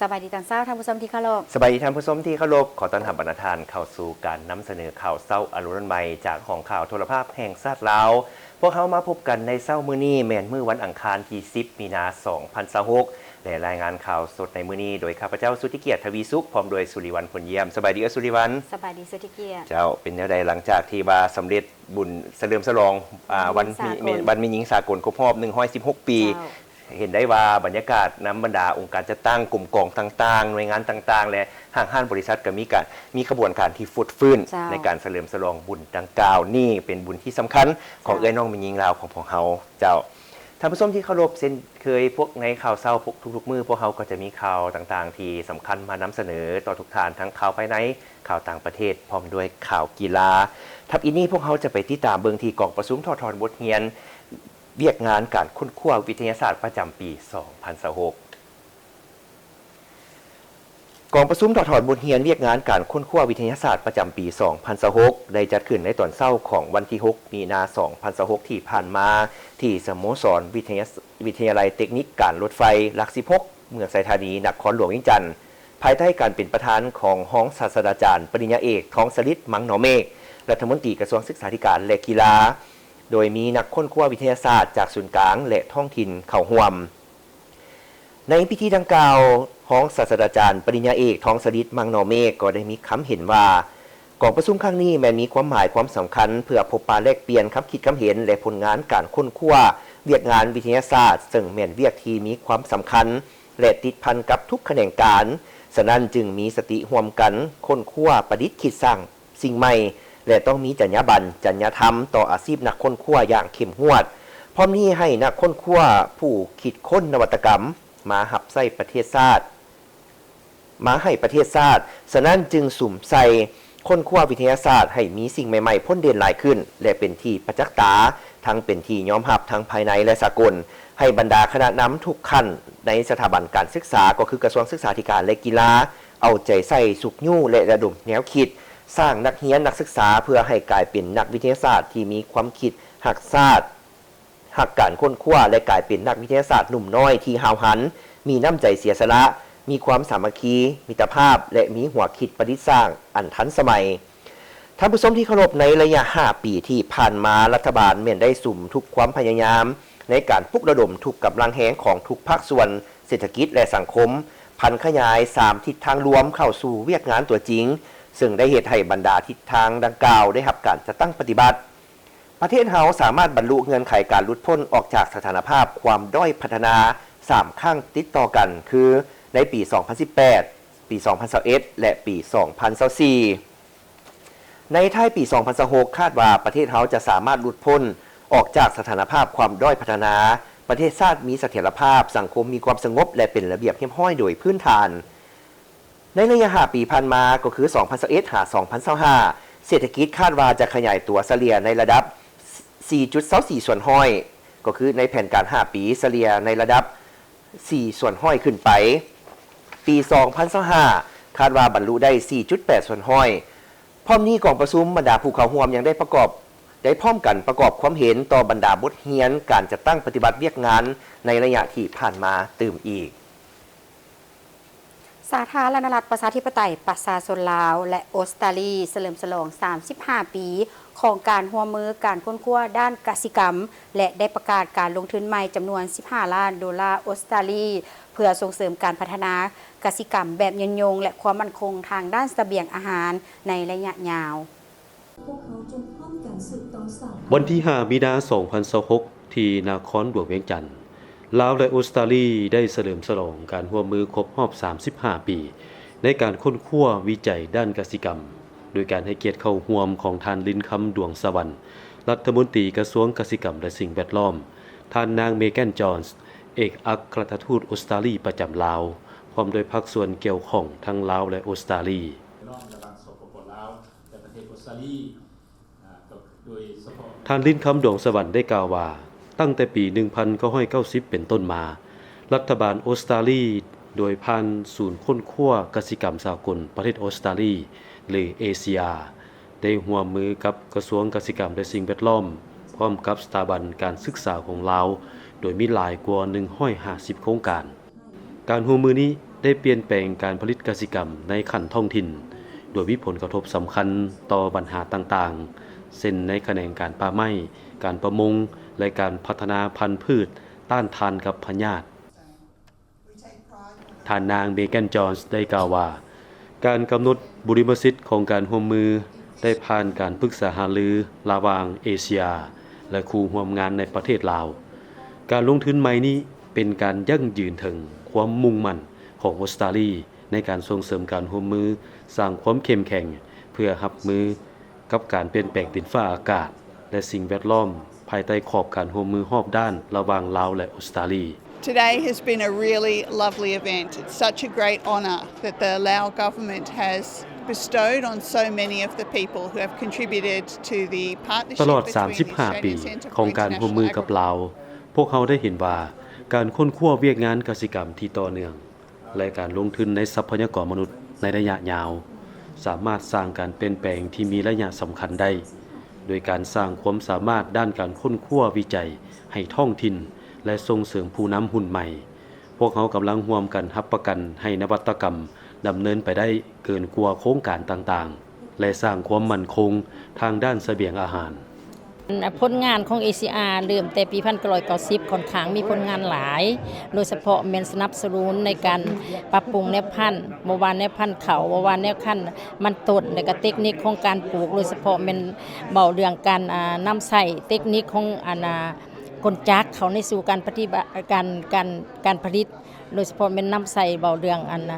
ສະບາຍດີຕອນເຊົ້າ ທ່ານຜູ້ຊົມທີ່ເຄົາລົບ. ສະບາຍດີທ່ານຜູ້ຊົມທີ່ເຄົາລົບ. ຂໍຕ້ອນຮັບບັນດາທ່ານເຂົ້າສູ່ການນຳສະເໜີຂ່າວເຊົ້າອາລົມໃໝ່ ຈາກຫ້ອງຂ່າວໂທລະພາບແຫ່ງຊາດລາວ. ພວກເຮົາມາພົບກັນໃນເຊົ້າມື້ນີ້ ແມ່ນມື້ວັນອັງຄານທີສິບ ມີນາ ສອງພັນຊາວຫົກ ແລະ ລາຍງານຂ່າວສົດໃນມື້ນີ້ໂດຍຂ້າພະເຈົ້າ ສຸດທິກຽດ ທະວີສຸກ ພ້ອມດ້ວຍ ສຸລິວັນ ພົນຢ້ຽມ. ສະບາຍດີເອື້ອຍສຸລິວັນ. ສະບາຍດີສຸດທິກຽດ. ເຈົ້າ ເປັນແນວໃດຫຼັງຈາກທີ່ວ່າສຳເລັດ ບຸນສະເຫຼີມສະຫຼອງ ອາ ວັນ ວັນແມ່ຍິງສາກົນ ແມ່ນ ວັນແມ່ຍິງສາກົນຄົບຮອບໜຶ່ງຮ້ອຍສິບຫົກປີ. ເຈົ້າ. ເຫັນໄດ້ວ່າບັນຍາກາດນຳບັນດາອົງການຈັດຕັ້ງ ກົມກອງຕ່າງໆ ໜ່ວຍງານຕ່າງໆ ແລະ ຫ້າງຮ້ານບໍລິສັດກໍມີການ ມີຂະບວນການທີ່ຟົດຟື້ນ ເຈົ້າ ໃນການສະເຫຼີມສະຫຼອງບຸນດັ່ງກ່າວນີ້ ເປັນບຸນທີ່ສຳຄັນຂອງ ເຈົ້າ ເອື້ອຍນ້ອງແມ່ຍິງລາວຂອງພວກເຮົາ. ເຈົ້າ. ທ່ານຜູ້ຊົມທີ່ເຄົາລົບ, ເຊັ່ນເຄີຍ ພວກໃນຂ່າວເຊົ້າ ພວກທຸກໆມື້ ພວກເຮົາກໍຈະມີຂ່າວຕ່າງໆທີ່ສຳຄັນມານຳສະເໜີຕໍ່ທຸກທ່ານ ທັງຂ່າວພາຍໃນ, ຂ່າວຕ່າງປະເທດ ພ້ອມດ້ວຍຂ່າວກິລາ. ທັບອິດນີ້ພວກເຮົາຈະໄປຕິດຕາມເບິ່ງທີ່ກອງປະຊຸມຖອດຖອນບົດຮຽນວຽກງານການຄົ້ນຄວ້າວິທະຍາສາດປະຈຳປີສອງພັນຊາວຫົກ. ກອງປະຊຸມຖອດຖອນບົດຮຽນວຽກງານການຄົ້ນຄວ້າວິທະຍາສາດປະຈຳປີສອງພັນຊາວຫົກ ໄດ້ຈັດຂຶ້ນໃນຕອນເຊົ້າຂອງວັນທີຫົກ ມີນາ ສອງພັນຊາວຫົກ ທີ່ຜ່ານມາ ທີ່ສະໂມສອນວິທະຍາ ວິທະຍາໄລເຕັກນິກການລົດໄຟຫຼັກສິບຫົກ ເມືອງໄຊທານີ ນະຄອນຫຼວງວຽງຈັນ ພາຍໃຕ້ການເປັນປະທານຂອງຮອງສາດສະດາຈານປະລິນຍາເອກ ທອງສະລິດ ມັງໜໍເມກ ລັດຖະມົນຕີກະຊວງສຶກສາທິການ ແລະ ກິລາ, ໂດຍມີນັກຄົ້ນຄວ້າວິທະຍາສາດຈາກສູນກາງ ແລະ ທ້ອງຖິ່ນເຂົ້າຮ່ວມ. ໃນພິທີດັ່ງກ່າວ, ຮອງສາດສະດາຈານປະລິນຍາເອກ ທອງສະລິດ ມັງໜໍເມກ ກໍໄດ້ມີຄຳເຫັນວ່າ ກອງປະຊຸມຄັ້ງນີ້ແມ່ນມີຄວາມໝາຍຄວາມສຳຄັນ ເພື່ອພົບປະແລກປ່ຽນຄຳຄິດຄຳເຫັນ ແລະ ຜົນງານການຄົ້ນຄວ້າວຽກງານວິທະຍາສາດ, ເຊິ່ງແມ່ນວຽກທີ່ມີຄວາມສຳຄັນ ແລະ ຕິດພັນກັບທຸກຂະແໜງການ. ສະນັ້ນຈຶ່ງມີສະຕິຮ່ວມກັນຄົ້ນຄວ້າ, ປະດິດຄິດສ້າງ ສິ່ງໃໝ່ ແລະ ຕ້ອງມີຈັນຍາບັນ, ຈັນຍາທຳຕໍ່ອາຊີບນັກຄົ້ນຄວ້າຢ່າງເຂັ້ມງວດ. ພ້ອມນີ້ໃຫ້ນັກຄົ້ນຄວ້າຜູ້ຄິດຄົ້ນນະວັດຕະກຳມາຮັບໃຊ້ປະເທດຊາດ, ມາໃຫ້ປະເທດຊາດ. ສະນັ້ນຈຶ່ງສຸມໃສ່ຄົ້ນຄວ້າວິທະຍາສາດໃຫ້ມີສິ່ງໃໝ່ໆພົ້ນເດັ່ນຫຼາຍຂຶ້ນ ແລະ ເປັນທີ່ປະຈັກຕາ, ທັງເປັນທີ່ຍອມຮັບທັງພາຍໃນ ແລະ ສາກົນ, ໃຫ້ບັນດາຄະນະນຳທຸກຂັ້ນໃນສະຖາບັນການສຶກສາ, ກໍຄືກະຊວງສຶກສາທິການ ແລະ ກິລາ, ເອົາໃຈໃສ່ຊຸກຍູ້ ແລະ ລະດົມແນວຄິດ, ສ້າງນັກຮຽນນັກສຶກສາເພື່ອໃຫ້ກາຍເປັນນັກວິທະຍາສາດທີ່ມີຄວາມຄິດຮັກຊາດ, ຮັກການຄົ້ນຄວ້າ ແລະ ກາຍເປັນນັກວິທະຍາສາດໜຸ່ມນ້ອຍທີ່ຫ້າວຫັນ, ມີນ້ຳໃຈເສຍສະຫຼະ, ມີຄວາມສາມັກຄີ, ມິດຕະພາບ ແລະ ມີຫົວຄິດປະດິດສ້າງອັນທັນສະໄໝ. ທ່ານຜູ້ຊົມທີ່ເຄົາລົບ, ໃນໄລຍະຫ້າປີທີ່ຜ່ານມາ, ລັດຖະບານແມ່ນໄດ້ສຸມທຸກຄວາມພະຍາຍາມໃນການປຸກລະດົມທຸກກຳລັງແຮງຂອງທຸກພາກສ່ວນເສດຖະກິດ ແລະ ສັງຄົມ, ຜັນຂະຫຍາຍສາມທິດທາງລວມເຂົ້າສູ່ວຽກງານຕົວຈິງ, ເຊິ່ງໄດ້ເຮັດໃຫ້ບັນດາທິດທາງດັ່ງກ່າວໄດ້ຮັບການຈັດຕັ້ງປະຕິບັດ. ປະເທດເຮົາສາມາດບັນລຸເງື່ອນໄຂການຫຼຸດພົ້ນອອກຈາກສະຖານະພາບຄວາມດ້ອຍພັດທະນາສາມຄັ້ງຕິດຕໍ່ກັນ ຄື ໃນປີສອງພັນສິບແປດ, ປີສອງພັນຊາວເອັດ ແລະ ປີສອງພັນຊາວສີ່. ໃນທ້າຍປີສອງພັນຊາວຫົກ ຄາດວ່າປະເທດເຮົາຈະສາມາດຫຼຸດພົ້ນອອກຈາກສະຖານະພາບຄວາມດ້ອຍພັດທະນາ, ປະເທດຊາດມີສະຖຽນລະພາບ, ສັງຄົມມີຄວາມສະຫງົບ ແລະ ເປັນລະບຽບຮຽບຮ້ອຍໂດຍພື້ນຖານ. ໃນໄລຍະຫ້າປີຜ່ານມາ ກໍຄື ສອງພັນຊາວເອັດ ຫາ ສອງພັນຊາວຫ້າ ເສດຖະກິດຄາດວ່າຈະຂະຫຍາຍຕົວສະເລ່ຍໃນລະດັບ ສີ່ຈຸດຊາວສີ່ສ່ວນຮ້ອຍ ກໍຄືໃນແຜນການຫ້າປີ ສະເລ່ຍໃນລະດັບ ສີ່ສ່ວນຮ້ອຍຂຶ້ນໄປ. ປີສອງພັນຊາວຫ້າ ຄາດວ່າບັນລຸໄດ້ ສີ່ຈຸດແປດສ່ວນຮ້ອຍ. ພ້ອມນີ້ ກອງປະຊຸມບັນດາຜູ້ເຂົ້າຮ່ວມຍັງໄດ້ປະກອບ ໄດ້ພ້ອມກັນປະກອບຄວາມເຫັນຕໍ່ບັນດາບົດຮຽນການຈັດຕັ້ງປະຕິບັດວຽກງານໃນໄລຍະທີ່ຜ່ານມາຕື່ມອີກ. ສາທາລະນະລັດປະຊາທິປະໄຕປະຊາຊົນລາວ ແລະ ອົດສະຕາລີ ສະເຫຼີມສະຫຼອງສາມສິບຫ້າປີຂອງການຮ່ວມມືການຄົ້ນຄວ້າດ້ານກະສິກຳ ແລະ ໄດ້ປະກາດການລົງທຶນໃໝ່ຈຳນວນສິບຫ້າລ້ານໂດລາອົດສະຕາລີ ເພື່ອສົ່ງເສີມການພັດທະນາກະສິກຳແບບຍືນຍົງ ແລະ ຄວາມໝັ້ນຄົງທາງດ້ານສະບຽງອາຫານໃນໄລຍະຍາວ. ວັນທີຫ້າ ມີນາ ສອງພັນຊາວຫົກ ທີ່ນະຄອນຫຼວງວຽງຈັນ, ລາວ ແລະ ອົດສະຕາລີ ໄດ້ສະເຫຼີມສະຫຼອງການຮ່ວມມືຄົບຮອບສາມສິບຫ້າປີ ໃນການຄົ້ນຄວ້າວິໄຈດ້ານກະສິກຳ, ໂດຍການໃຫ້ກຽດເຂົ້າຮ່ວມຂອງທ່ານ ລິນຄຳ ດວງສະຫວັນ ລັດຖະມົນຕີກະຊວງກະສິກຳ ແລະ ສິ່ງແວດລ້ອມ, ທ່ານນາງ ເມແກນ ຈອນສ໌ ເອກອັກຄະລັດຖະທູດອົດສະຕາລີປະຈຳລາວ, ພ້ອມດ້ວຍພາກສ່ວນກ່ຽວຂ້ອງທັງລາວ ແລະ ອົດສະຕາລີ. ທ່ານ ລິນຄຳ ດວງສະຫວັນ ໄດ້ກ່າວວ່າ, ຕັ້ງແຕ່ປີໜຶ່ງພັນເກົ້າຮ້ອຍເກົ້າສິບເປັນຕົ້ນມາ, ລັດຖະບານອົດສະຕາລີ ໂດຍຜ່ານສູນຄົ້ນຄວ້າກະສິກຳສາກົນປະເທດອົດສະຕາລີ ຫຼື ເອຊີອາ ໄດ້ຮ່ວມມືກັບກະຊວງກະສິກຳ ແລະ ສິ່ງແວດລ້ອມ, ພ້ອມກັບສະຖາບັນການສຶກສາຂອງລາວ, ໂດຍມີຫຼາຍກວ່າໜຶ່ງຮ້ອຍຫ້າສິບໂຄງການ. ການຮ່ວມມືນີ້ໄດ້ປ່ຽນແປງການຜະລິດກະສິກຳໃນຂັ້ນທ້ອງຖິ່ນ, ໂດຍມີຜົນກະທົບສຳຄັນຕໍ່ບັນຫາຕ່າງໆ ເຊັ່ນ ໃນຂະແໜງການປ່າໄມ້, ການປະມົງ ແລະ ການພັດທະນາພັນພືດຕ້ານທານກັບພະຍາດ. ທ່ານນາງ ເມແກນ ຈອນສ໌ ໄດ້ກ່າວວ່າ ການກຳນົດບຸລິມະສິດຂອງການຮ່ວມມືໄດ້ຜ່ານການປຶກສາຫາລືລະຫວ່າງເອເຊຍ ແລະ ຄູ່ຮ່ວມງານໃນປະເທດລາວ. ການລົງທຶນໃໝ່ນີ້ເປັນການຢັ້ງຢືນເຖິງຄວາມມຸ່ງໝັ້ນຂອງອົດສະຕາລີໃນການສົ່ງເສີມການຮ່ວມມື, ສ້າງຄວາມເຂັ້ມແຂງເພື່ອຮັບມື ກັບການປ່ຽນແປງດິນຟ້າອາກາດ ແລະ ສິ່ງແວດລ້ອມ ພາຍໃຕ້ຂອບການຮ່ວມມືຮອບດ້ານລະຫວ່າງລາວ ແລະ ອົດສະຕາລີ. Today has been a really lovely event. It's such a great honour that the Lao government has bestowed on so many of the people who have contributed to the partnership ຕະຫຼອດສາມສິບຫ້າປີຂອງການຮ່ວມມືກັບລາວ, ພວກເຮົາໄດ້ເຫັນວ່າການຄົ້ນຄວ້າວຽກງານກະສິກຳທີ່ຕໍ່ເນື່ອງ ແລະ ການລົງທຶນໃນຊັບພະຍາກອນມະນຸດໃນໄລຍະຍາວ ສາມາດສ້າງການປ່ຽນແປງທີ່ມີໄລຍະສຳຄັນໄດ້ ໂດຍການສ້າງຄວາມສາມາດດ້ານການຄົ້ນຄວ້າວິໄຈໃຫ້ທ້ອງຖິ່ນ ແລະ ສົ່ງເສີມຜູ້ນຳຮຸ່ນໃໝ່. ພວກເຮົາກຳລັງຮ່ວມກັນຮັບປະກັນໃຫ້ນະວັດຕະກຳດຳເນີນໄປໄດ້ເກີນກວ່າໂຄງການຕ່າງໆ ແລະ ສ້າງຄວາມໝັ້ນຄົງທາງດ້ານສະບຽງອາຫານ. ຜົນງານຂອງເອຊີອາເລີ່ມແຕ່ປີພັນເກົ້າຮ້ອຍເກົ້າສິບ ຂ້ອນຂ້າງມີຜົນງານຫຼາຍ, ໂດຍສະເພາະແມ່ນສະໜັບສະໜູນໃນການປັບປຸງແນວພັນ, ບໍ່ວ່າແນວພັນເຂົ້າ, ບໍ່ວ່າແນວພັນມັນຕົ້ນ ແລະ ກະເຕັກນິກຂອງການປູກ, ໂດຍສະເພາະແມ່ນເວົ້າເລື່ອງການ ອາ ນຳໃຊ້ເຕັກນິກຂອງ ອັນ ອາ ກົນຈັກເຂົ້າໃນສູ່ການປະຕິບັດ ການ ການ ການຜະລິດ. ໂດຍສະເພາະແມ່ນນຳໃຊ້ເວົ້າເລື່ອງອັນນະ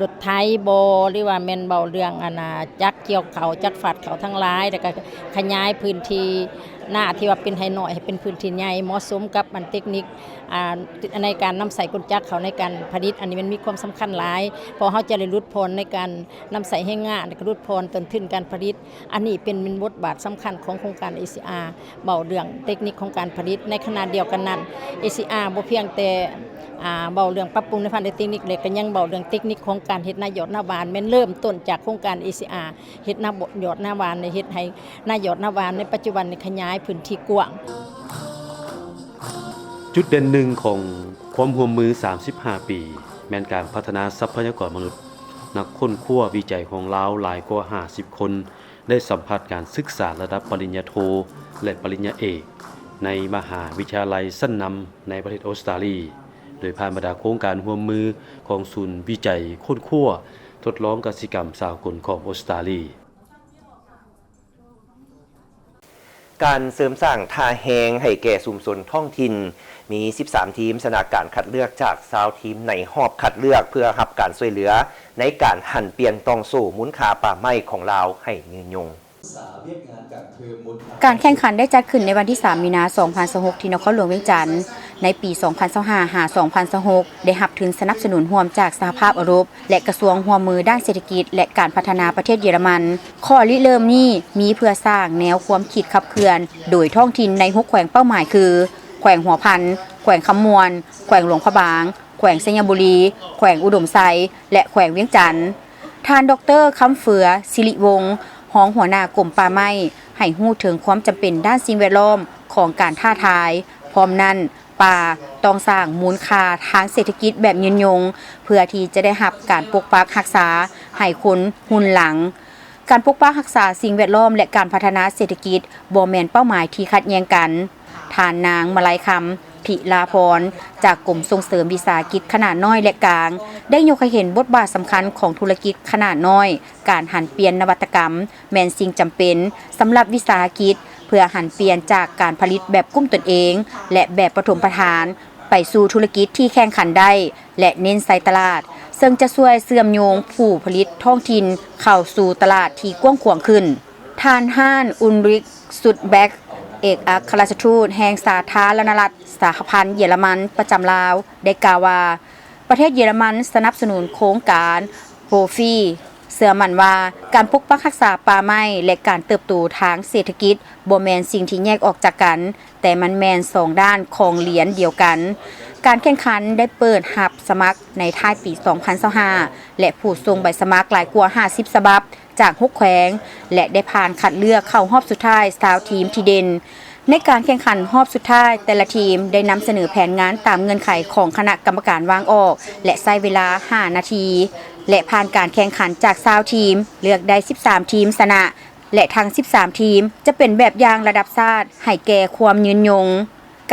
ລົດໄຖບໍ ຫຼືວ່າແມ່ນເວົ້າເລື່ອງອັນນະ ຈັກກ່ຽວເຂົ້າ ຈັກຟາດເຂົ້າທັງຫຼາຍ ແລ້ວກະຂະຫຍາຍພື້ນທີ່ນາທີ່ວ່າເປັນໄຮ່ນ້ອຍໃຫ້ເປັນພື້ນທີ່ໃຫຍ່ ເໝາະສົມກັບອັນເຕັກນິກ ອາ ໃນການນຳໃຊ້ກົນຈັກເຂົ້າໃນການຜະລິດ. ອັນນີ້ມັນມີຄວາມສຳຄັນຫຼາຍ ເພາະເຮົາຈະໄດ້ຫຼຸດຜ່ອນໃນການນຳໃຊ້ແຮງງານ ແລ້ວກະຫຼຸດຜ່ອນຕົ້ນທຶນການຜະລິດ. ອັນນີ້ເປັນ ເປັນບົດບາດສຳຄັນຂອງໂຄງການເອຊີອາ ເວົ້າເລື່ອງເຕັກນິກຂອງການຜະລິດ. ໃນຂະນະດຽວກັນນັ້ນ ເອຊີອາບໍ່ພຽງແຕ່ ອາ ເວົ້າເລື່ອງປັບປຸງໃນພາກເຕັກນິກ ແລະ ກະຍັງເວົ້າເລື່ອງເຕັກນິກຂອງການເຮັດນາຍອດນາຫວານ ແມ່ນເລີ່ມຕົ້ນຈາກໂຄງການເອຊີອາ ເຮັດນາຍອດນາຫວານ ໄດ້ເຮັດໃຫ້ນາຍອດນາຫວານໃນປັດຈຸບັນນີ້ຂະຫຍາຍພື້ນທີ່ກວ້າງ. ຈຸດເດັ່ນໜຶ່ງຂອງຄວາມຮ່ວມມືສາມສິບຫ້າປີ ແມ່ນການພັດທະນາຊັບພະຍາກອນມະນຸດ. ນັກຄົ້ນຄວ້າວິໄຈຂອງລາວຫຼາຍກວ່າຫ້າສິບຄົນ ໄດ້ສຳຜັດການສຶກສາລະດັບປະລິນຍາໂທ ແລະ ປະລິນຍາເອກ ໃນມະຫາວິທະຍາໄລຊັ້ນນຳໃນປະເທດອົດສະຕາລີ ໂດຍຜ່ານບັນດາໂຄງການຮ່ວມມືຂອງສູນວິໄຈຄົ້ນຄວ້າທົດລອງກະສິກຳສາກົນຂອງອົດສະຕາລີ. ການເສີມສ້າງທ່າແຮງໃຫ້ແກ່ຊຸມຊົນທ້ອງຖິ່ນ, ມີສິບສາມທີມຊະນະການຄັດເລືອກຈາກຊາວທີມໃນຮອບຄັດເລືອກ ເພື່ອຮັບການຊ່ວຍເຫຼືອໃນການຫັນປ່ຽນຕ່ອງໂສ້ມູນຄ່າປ່າໄມ້ຂອງລາວໃຫ້ຍືນຍົງ. ການແຂ່ງຂັນໄດ້ຈັດຂຶ້ນໃນວັນທີສາມ ມີນາ ສອງພັນຊາວຫົກ ທີ່ນະຄອນຫຼວງວຽງຈັນ. ໃນປີ ສອງພັນຊາວຫ້າ ຫາ ສອງພັນຊາວຫົກ ໄດ້ຮັບທຶນສະໜັບສະໜູນຮ່ວມຈາກສະຫະພາບເອີຣົບ ແລະ ກະຊວງຮ່ວມມືດ້ານເສດຖະກິດ ແລະ ການພັດທະນາປະເທດເຢຍລະມັນ. ຂໍ້ລິເລີ່ມນີ້ມີເພື່ອສ້າງແນວຄວາມຄິດຂັບເຄື່ອນໂດຍທ້ອງຖິ່ນໃນຫົກແຂວງເປົ້າໝາຍຄື ແຂວງຫົວພັນ, ແຂວງຄຳມ່ວນ, ແຂວງຫຼວງພະບາງ, ແຂວງໄຊຍະບູລີ, ແຂວງອຸດົມໄຊ ແລະ ແຂວງວຽງຈັນ. ທ່ານ ດອກເຕີ ຄຳເຟືອ ສິລິວົງ ຮອງຫົວໜ້າກົມປ່າໄມ້ ໃຫ້ຮູ້ເຖິງຄວາມຈຳເປັນດ້ານສິ່ງແວດລ້ອມຂອງການທ້າທາຍ. ພ້ອມນັ້ນ, ປ່າຕ້ອງສ້າງມູນຄ່າທາງເສດຖະກິດແບບຍືນຍົງ ເພື່ອທີ່ຈະໄດ້ຮັບການປົກປັກຮັກສາໃຫ້ຄົນຮຸ່ນຫຼັງ. ການປົກປັກຮັກສາສິ່ງແວດລ້ອມ ແລະ ການພັດທະນາເສດຖະກິດບໍ່ແມ່ນເປົ້າໝາຍທີ່ຂັດແຍ່ງກັນ. ທ່ານນາງ ມະໄລຄຳ ພິລາພອນ ຈາກກົມສົ່ງເສີມວິສາຫະກິດຂະໜາດນ້ອຍ ແລະ ກາງ ໄດ້ຍົກໃຫ້ເຫັນບົດບາດສຳຄັນຂອງທຸລະກິດຂະໜາດນ້ອຍ, ການຫັນປ່ຽນນະວັດຕະກຳແມ່ນສິ່ງຈຳເປັນສຳລັບວິສາຫະກິດ ເພື່ອຫັນປ່ຽນຈາກການຜະລິດແບບກຸ້ມຕົນເອງ ແລະ ແບບປະຖົມປະຖານ ໄປສູ່ທຸລະກິດທີ່ແຂ່ງຂັນໄດ້ ແລະ ເນັ້ນໃສ່ຕະຫຼາດ, ເຊິ່ງຈະຊ່ວຍເຊື່ອມໂຍງຜູ້ຜະລິດທ້ອງຖິ່ນເຂົ້າສູ່ຕະຫຼາດທີ່ກວ້າງຂວາງຂຶ້ນ. ທ່ານ ຮານ ອຸນຣິກ ຊຸດແບັກ ເອກອັກຄະລັດຖະທູດແຫ່ງສາທາລະນະລັດສະຫະພັນເຢຍລະມັນປະຈຳລາວ ໄດ້ກ່າວວ່າ ປະເທດເຢຍລະມັນສະໜັບສະໜູນໂຄງການໂປຟີ ເຊື່ອໝັ້ນວ່າການປົກປັກຮັກສາປ່າໄມ້ ແລະ ການເຕີບໂຕທາງເສດຖະກິດບໍ່ແມ່ນສິ່ງທີ່ແຍກອອກຈາກກັນ, ແຕ່ມັນແມ່ນສອງດ້ານຂອງຫຼຽນດຽວກັນ. ການແຂ່ງຂັນໄດ້ເປີດຮັບສະໝັກໃນທ້າຍປີສອງພັນຊາວຫ້າ ແລະ ຜູ້ສົ່ງໃບສະໝັກຫຼາຍກວ່າຫ້າສິບສະບັບ ຈາກຫົກແຂວງ ແລະ ໄດ້ຜ່ານຄັດເລືອກເຂົ້າຮອບສຸດທ້າຍຊາວທີມທີ່ເດັ່ນ. ໃນການແຂ່ງຂັນຮອບສຸດທ້າຍ, ແຕ່ລະທີມໄດ້ນຳສະເໜີແຜນງານຕາມເງື່ອນໄຂຂອງຄະນະກຳມະການວາງອອກ ແລະ ໃຊ້ເວລາຫ້ານາທີ ແລະ ຜ່ານການແຂ່ງຂັນຈາກຊາວທີມ, ເລືອກໄດ້ສິບສາມທີມຊະນະ ແລະ ທັງສິບສາມທີມຈະເປັນແບບຢ່າງລະດັບຊາດໃຫ້ແກ່ຄວາມຍືນຍົງ.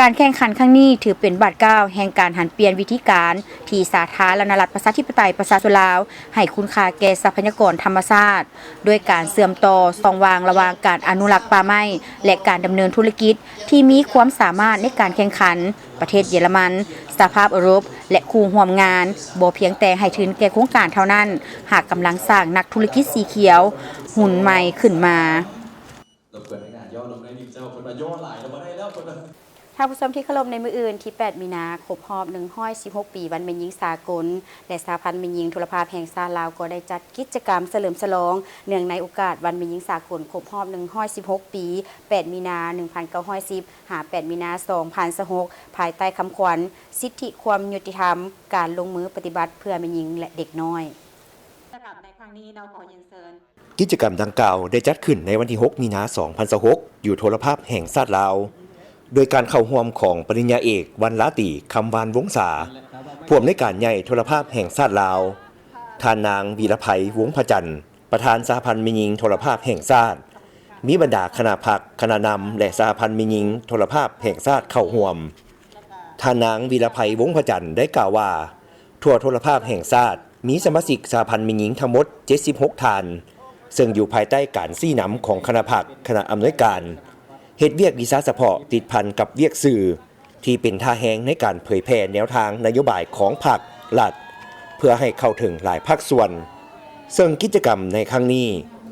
ການແຂ່ງຂັນຄັ້ງນີ້ຖືເປັນບາດກ້າວແຫ່ງການຫັນປ່ຽນວິທີການທີ່ສາທາລະນະລັດປະຊາທິປະໄຕປະຊາຊົນລາວໃຫ້ຄຸນຄ່າແກ່ຊັບພະຍາກອນທຳມະຊາດ, ດ້ວຍການເຊື່ອມຕໍ່ຊ່ອງວ່າງລະຫວ່າງການອະນຸລັກປ່າໄມ້ ແລະ ການດຳເນີນທຸລະກິດທີ່ມີຄວາມສາມາດໃນການແຂ່ງຂັນ. ປະເທດເຢຍລະມັນ, ສະຫະພາບເອີຣົບ ແລະ ຄູ່ຮ່ວມງານ ບໍ່ພຽງແຕ່ໃຫ້ທຶນແກ່ໂຄງການເທົ່ານັ້ນ, ຫາກກຳລັງສ້າງນັກທຸລະກິດສີຂຽວຮຸ່ນໃໝ່ຂຶ້ນມາ. ລົບກວນໃນການຍໍລົງໜ້ອຍໜຶ່ງເຈົ້າ, ເພິ່ນວ່າຍໍຫຼາຍແລ້ວບໍ່ໄດ້ແລ້ວ ເພິ່ນວ່າ. ທ່ານຜູ້ຊົມທີ່ເຄົາລົບ, ໃນມື້ອື່ນທີແປດມີນາ ຄົບຮອບໜຶ່ງຮ້ອຍສິບຫົກປີວັນແມ່ຍິງສາກົນ ແລະ ສະຫະພັນແມ່ຍິງໂທລະພາບແຫ່ງຊາດລາວ ກໍໄດ້ຈັດກິດຈະກຳສະເຫຼີມສະຫຼອງ ເນື່ອງໃນໂອກາດວັນແມ່ຍິງສາກົນຄົບຮອບໜຶ່ງຮ້ອຍສິບຫົກປີ ແປດມີນາໜຶ່ງພັນເກົ້າຮ້ອຍສິບ ຫາແປດມີນາສອງພັນຊາວຫົກ ພາຍໃຕ້ຄຳຂວັນ ສິດທິຄວາມຍຸຕິທຳ ການລົງມືປະຕິບັດເພື່ອແມ່ຍິງ ແລະ ເດັກນ້ອຍ. ສຳລັບໃນຄັ້ງນີ້ເນາະ ຂໍຮຽນເຊີນ. ກິດຈະກຳດັ່ງກ່າວໄດ້ຈັດຂຶ້ນໃນວັນທີຫົກມີນາສອງພັນຊາວຫົກ ຢູ່ໂທລະພາບແຫ່ງຊາດລາວ ໂດຍການເຂົ້າຮ່ວມຂອງປະລິນຍາເອກ ວັນລາຕີ ຄຳວານວົງສາ, ຜູ້ອຳນວຍການໃຫຍ່ໂທລະພາບແຫ່ງຊາດລາວ, ທ່ານນາງ ວິລະໄພ ວົງພະຈັນ ປະທານສະຫະພັນແມ່ຍິງໂທລະພາບແຫ່ງຊາດ, ມີບັນດາຄະນະພັກ, ຄະນະນຳ ແລະ ສະຫະພັນແມ່ຍິງໂທລະພາບແຫ່ງຊາດເຂົ້າຮ່ວມ. ທ່ານນາງ ວິລະໄພ ວົງພະຈັນ ໄດ້ກ່າວວ່າ ທົ່ວໂທລະພາບແຫ່ງຊາດ ມີສະມາຊິກສະຫະພັນແມ່ຍິງທັງໝົດເຈັດສິບຫົກທ່ານ, ເຊິ່ງຢູ່ພາຍໃຕ້ການຊີ້ນຳຂອງຄະນະພັກ, ຄະນະອຳນວຍການ, ເຮັດວຽກວິຊາສະເພາະຕິດພັນກັບວຽກສື່ ທີ່ເປັນທ່າແຮງໃນການເຜີຍແຜ່ແນວທາງນະໂຍບາຍຂອງພັກ, ລັດ ເພື່ອໃຫ້ເຂົ້າເຖິງຫຼາຍພາກສ່ວນ, ເຊິ່ງກິດຈະກຳໃນຄັ້ງນີ້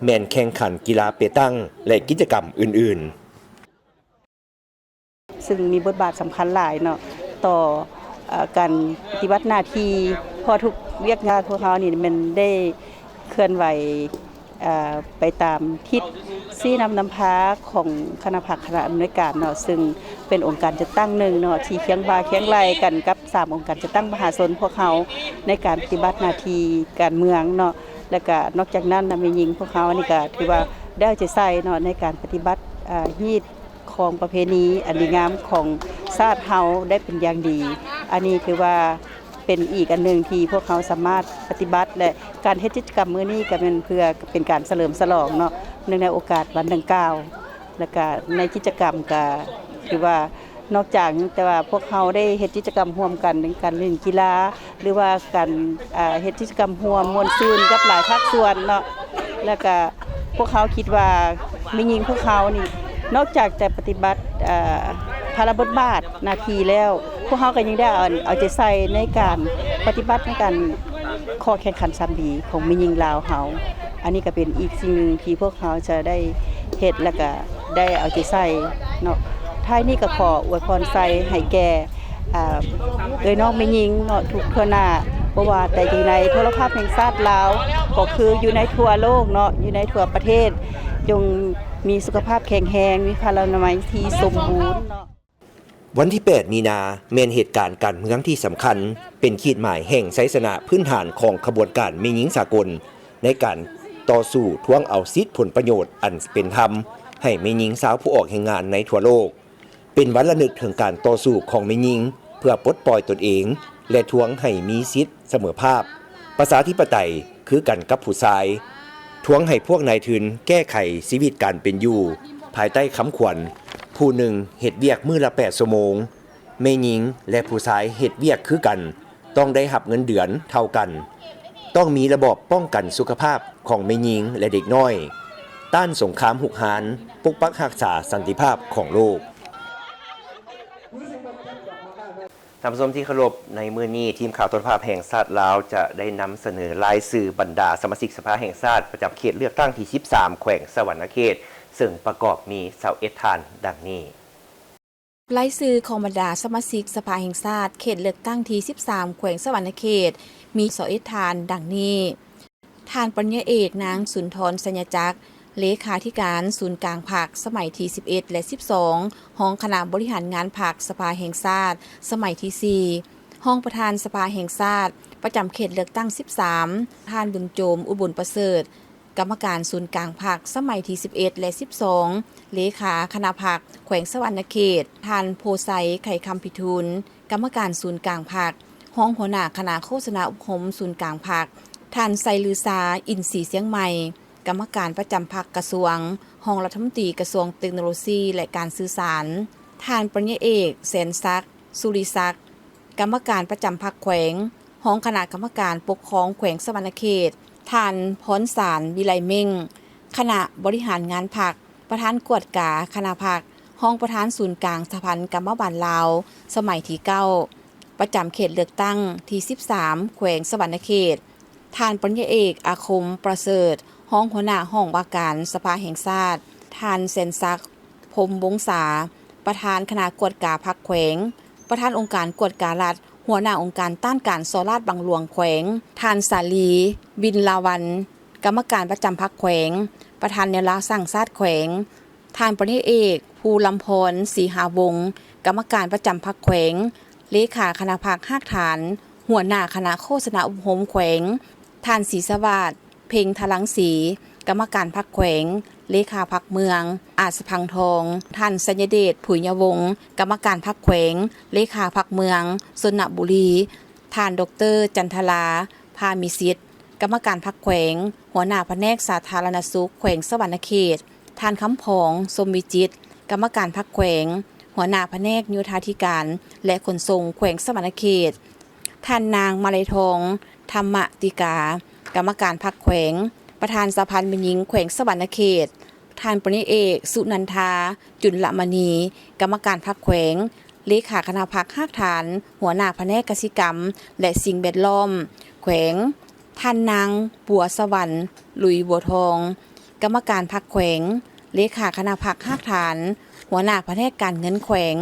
ແມ່ນແຂ່ງຂັນກິລາເປຕັງ ແລະ ກິດຈະກຳອື່ນໆ. ຊຶ່ງມີບົດບາດສຳຄັນຫຼາຍເນາະ ຕໍ່ ເອີ ການປະຕິບັດໜ້າທີ່, ເພາະທຸກວຽກງານພວກເຮົານີ້ແມ່ນໄດ້ເຄື່ອນໄຫວ ເອີ ໄປຕາມທິດຊີ້ນຳນຳພາຂອງຄະນະພັກຄະນະອຳນວຍການເນາະ, ຊຶ່ງເປັນອົງການຈັດຕັ້ງໜຶ່ງເນາະ ທີ່ຄຽງບ່າຄຽງໄຫຼ່ກັນກັບສາມອົງການຈັດຕັ້ງມະຫາຊົນພວກເຮົາ ໃນການປະຕິບັດໜ້າທີ່ການເມືອງເນາະ. ແລ້ວກະນອກຈາກນັ້ນນະ ແມ່ຍິງພວກເຮົານີ້ກະຖືວ່າໄດ້ເອົາໃຈໃສ່ເນາະ ໃນການປະຕິບັດ ເອີ ຮີດ ຄອງປະເພນີອັນດີງາມຂອງຊາດເຮົາໄດ້ເປັນຢ່າງດີ. ອັນນີ້ຖືວ່າເປັນອີກອັນໜຶ່ງທີ່ພວກເຮົາສາມາດປະຕິບັດ ແລະ ການເຮັດກິດຈະກຳມື້ນີ້ກໍແມ່ນເພື່ອເປັນການສະເຫຼີມສະຫຼອງເນາະ ເນື່ອງໃນໂອກາດວັນດັ່ງກ່າວ. ແລ້ວກະໃນກິດຈະກຳກະຖືວ່າ ນອກຈາກແຕ່ວ່າພວກເຮົາໄດ້ເຮັດກິດຈະກຳຮ່ວມກັນ ເປັນການຫຼິ້ນກິລາ ຫຼືວ່າການ ເຮັດກິດຈະກຳຮ່ວມມ່ວນຊື່ນກັບຫຼາຍພາກສ່ວນເນາະ. ແລ້ວກະພວກເຮົາຄິດວ່າແມ່ຍິງພວກເຮົານີ້ ນອກຈາກແຕ່ປະຕິບັດ ເອີ ພາລະບົດບາດໜ້າທີ່ແລ້ວ, ພວກເຮົາກໍຍັງໄດ້ເອົາ ເອົາໃຈໃສ່ໃນການປະຕິບັດໃນການ ຂໍ້ແຂ່ງຂັນສາມດີຂອງແມ່ຍິງລາວເຮົາ. ອັນນີ້ກໍເປັນອີກສິ່ງໜຶ່ງທີ່ພວກເຮົາຈະໄດ້ເຮັດ ແລ້ວກະໄດ້ເອົາໃຈໃສ່ເນາະ. ທ້າຍນີ້ກໍຂໍອວຍພອນໄຊໃຫ້ແກ່ ອ່າ ເອື້ອຍນ້ອງແມ່ຍິງເນາະ ທຸກທົ່ວໜ້າ, ບໍ່ວ່າແຕ່ຢູ່ໃນໂທລະພາບແຫ່ງຊາດລາວ ກໍຄືຢູ່ໃນທົ່ວໂລກເນາະ ຢູ່ໃນທົ່ວປະເທດ ຈົ່ງມີສຸຂະພາບແຂງແຮງ ມີພະລານາໄມທີ່ສົມບູນເນາະ. ວັນທີແປດມີນາ ແມ່ນເຫດການການເມືອງທີ່ສຳຄັນ, ເປັນຂີດໝາຍແຫ່ງໄຊຊະນະພື້ນຖານຂອງຂະບວນການແມ່ຍິງສາກົນ ໃນການຕໍ່ສູ້ທວງເອົາສິດຜົນປະໂຫຍດອັນເປັນທຳໃຫ້ແມ່ຍິງຊາວຜູ້ອອກແຮງງານໃນທົ່ວໂລກ. ເປັນວັນລະນຶກເຖິງການຕໍ່ສູ້ຂອງແມ່ຍິງເພື່ອປົດປ່ອຍຕົນເອງ ແລະ ທວງໃຫ້ມີສິດສະເໝີພາບ, ປະຊາທິປະໄຕຄືກັນກັບຜູ້ຊາຍ, ທວງໃຫ້ພວກນາຍທຶນແກ້ໄຂຊີວິດການເປັນຢູ່ພາຍໃຕ້ຄຳຂວັນ ຜູ້ໜຶ່ງເຮັດວຽກມື້ລະແປດຊົ່ວໂມງ, ແມ່ຍິງ ແລະ ຜູ້ຊາຍເຮັດວຽກຄືກັນ ຕ້ອງໄດ້ຮັບເງິນເດືອນເທົ່າກັນ, ຕ້ອງມີລະບອບປ້ອງກັນສຸຂະພາບຂອງແມ່ຍິງ ແລະ ເດັກນ້ອຍ, ຕ້ານສົງຄາມຮຸກຮານ, ປົກປັກຮັກສາສັນຕິພາບຂອງໂລກ. ທ່ານຜູ້ຊົມທີ່ເຄົາລົບ, ໃນມື້ນີ້ ທີມຂ່າວໂທລະພາບແຫ່ງຊາດລາວ ຈະໄດ້ນຳສະເໜີລາຍຊື່ບັນດາສະມາຊິກສະພາແຫ່ງຊາດ ປະຈຳເຂດເລືອກຕັ້ງທີສິບສາມ ແຂວງສະຫວັນນະເຂດ, ເຊິ່ງປະກອບມີຊາວເອັດທ່ານ ດັ່ງນີ້. ລາຍຊື່ຂອງບັນດາສະມາຊິກສະພາແຫ່ງຊາດ ເຂດເລືອກຕັ້ງທີສິບສາມ ແຂວງສະຫວັນນະເຂດ ມີຊາວເອັດທ່ານ ດັ່ງນີ້: ທ່ານ ປະລິນຍາເອກ ນາງ ສຸນທອນ ໄຊຍະຈັກ, ເລຂາທິການສູນກາງພັກ ສະໄໝທີສິບເອັດ ແລະ ສິບສອງ, ຮອງຄະນະບໍລິຫານງານພັກ ສະພາແຫ່ງຊາດ ສະໄໝທີສີ່, ຮອງປະທານສະພາແຫ່ງຊາດ ປະຈຳເຂດເລືອກຕັ້ງສິບສາມ, ທ່ານ ບຸນໂຈມ ອຸບົນປະເສີດ, ກຳມະການສູນກາງພັກສະໄໝທີສິບເອັດ ແລະ ສິບສອງ, ເລຂາຄະນະພັກແຂວງສະຫວັນນະເຂດ, ທ່ານ ໂພໄຊ ໄຂຄຳພິທູນ ກຳມະການສູນກາງພັກ, ຮອງຫົວໜ້າຄະນະໂຄສະນາອົບຮົມສູນກາງພັກ, ທ່ານ ໄຊລືຊາ ອິນສີຊຽງໃໝ່ ກຳມະການປະຈຳພັກກະຊວງ, ຮອງລັດຖະມົນຕີກະຊວງເຕັກໂນໂລຊີ ແລະ ການສື່ສານ, ທ່ານ ປະລິນຍາເອກ ແສນສັກ ສຸລິສັກ ກຳມະການປະຈຳພັກແຂວງ, ຮອງຄະນະກຳມະການປົກຄອງແຂວງສະຫວັນນະເຂດ, ທ່ານ ພອນສານ ວິໄລເມັ່ງ ຄະນະບໍລິຫານງານພັກ, ປະທານກວດກາຄະນະພັກ, ຮອງປະທານສູນກາງສະຫະພັນກຳມະບານລາວ ສະໄໝທີເກົ້າ ປະຈຳເຂດເລືອກຕັ້ງທີສິບສາມ ແຂວງສະຫວັນນະເຂດ, ທ່ານ ປະລິນຍາເອກ ອາຄົມ ປະເສີດ ຮອງຫົວໜ້າຫ້ອງວ່າການສະພາແຫ່ງຊາດ, ທ່ານ ແສນສັກ ພົມວົງສາ ປະທານຄະນະກວດກາພັກແຂວງ, ປະທານອົງການກວດກາລັດ, ຫົວໜ້າອົງການຕ້ານການສໍ້ລາດບັງຫຼວງແຂວງ, ທ່ານ ສາລີ ບິນລາວັນ ກຳມະການປະຈຳພັກແຂວງ, ປະທານແນວລາວສ້າງຊາດແຂວງ, ທ່ານ ປະລິນຍາເອກ ພູລຳພອນ ສີຫາວົງ ກຳມະການປະຈຳພັກແຂວງ, ເລຂາຄະນະພັກຮາກຖານ, ຫົວໜ້າຄະນະໂຄສະນາອົບຮົມແຂວງ, ທ່ານ ສີສະຫວາດ ເພັງທະລັງສີ ກຳມະການພັກແຂວງ, ເລຂາພັກເມືອງອາດສະພັງທອງ, ທ່ານ ໄຊຍະເດດ ຜຸຍຍະວົງ ກຳມະການພັກແຂວງ, ເລຂາພັກເມືອງຊົນນະບູລີ, ທ່ານ ດອກເຕີ ຈັນທະລາ ພາມີສິດ ກຳມະການພັກແຂວງ, ຫົວໜ້າພະແນກສາທາລະນະສຸກແຂວງສະຫວັນນະເຂດ, ທ່ານ ຄຳຜອງ ຊົມວິຈິດ ກຳມະການພັກແຂວງ, ຫົວໜ້າພະແນກໂຍທາທິການ ແລະ ຂົນສົ່ງແຂວງສະຫວັນນະເຂດ, ທ່ານນາງ ມາໄລທອງ ທຳມະຕິກາ ກຳມະການພັກແຂວງ, ປະທານສະຫະພັນແມ່ຍິງແຂວງສະຫວັນນະເຂດ, ທ່ານ ປະລິນຍາເອກ ສຸນັນທາ ຈຸນລະມະນີ ກຳມະການພັກແຂວງ, ເລຂາຄະນະພັກຮາກຖານ, ຫົວໜ້າພະແນກກະສິກຳ ແລະ ສິ່ງແວດລ້ອມແຂວງ, ທ່ານນາງ ບົວສະຫວັນ ລຸຍບົວທອງ ກຳມະການພັກແຂວງ, ເລຂາຄະນະພັກຮາກຖານ, ຫົວໜ້າພະແນກການເງິນແຂວງ,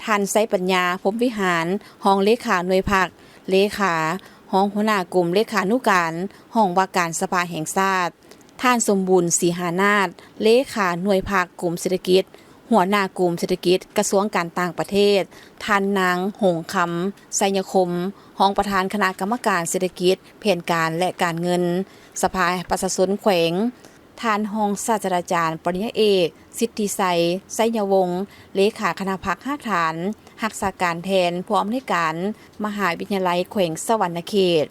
ທ່ານ ໄຊປັນຍາ ພົມວິຫານ ຮອງເລຂາໜ່ວຍພັກ, ເລຂາ, ຮອງຫົວໜ້າກົມເລຂານຸການ ຫ້ອງວ່າການສະພາແຫ່ງຊາດ, ທ່ານ ສົມບູນ ສີຫານາດ ເລຂາໜ່ວຍພັກກົມເສດຖະກິດ, ຫົວໜ້າກົມເສດຖະກິດ ກະຊວງການຕ່າງປະເທດ, ທ່ານນາງ ຫົງຄຳ ໄຊຍະຄົມ ຮອງປະທານຄະນະກຳມະການເສດຖະກິດ, ແຜນການ ແລະ ການເງິນ ສະພາປະຊາຊົນແຂວງ, ທ່ານຮອງສາດສະດາຈານ ປະລິນຍາເອກ ສິດທິໄຊ ໄຊຍະວົງ ເລຂາຄະນະພັກຮາກຖານ, ຮັກສາການແທນຜູ້ອຳນວຍການມະຫາວິທະຍາໄລແຂວງສະຫວັນນະເຂດ.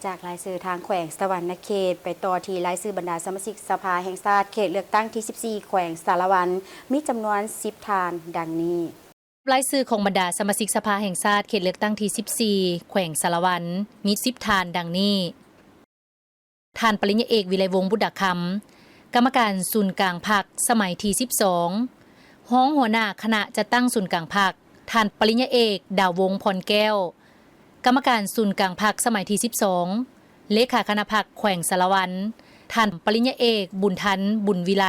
ຈາກລາຍຊື່ທາງແຂວງສະຫວັນນະເຂດ ໄປຕໍ່ທີ່ລາຍຊື່ບັນດາສະມາຊິກສະພາແຫ່ງຊາດເຂດເລືອກຕັ້ງທີສິບສີ່ ແຂວງສາລະວັນ ມີຈຳນວນສິບທ່ານ ດັ່ງນີ້. ລາຍຊື່ຂອງບັນດາສະມາຊິກສະພາແຫ່ງຊາດເຂດເລືອກຕັ້ງທີສິບສີ່ ແຂວງສາລະວັນ ມີສິບທ່ານ ດັ່ງນີ້. ທ່ານ ປະລິນຍາເອກ ວິໄລວົງ ບຸດດາຄຳ ກຳມະການສູນກາງພັກສະໄໝທີສິບສອງ, ຮອງຫົວໜ້າຄະນະຈັດຕັ້ງສູນກາງພັກ ທ່ານ ປະລິນຍາເອກ ດາວວົງ ພອນແກ້ວ ກຳມະການສູນກາງພັກສະໄໝທີສິບສອງ, ເລຂາຄະນະພັກແຂວງສາລະວັນ ທ່ານ ປະລິນຍາເອກ ບຸນທັນ ບຸນວິໄລ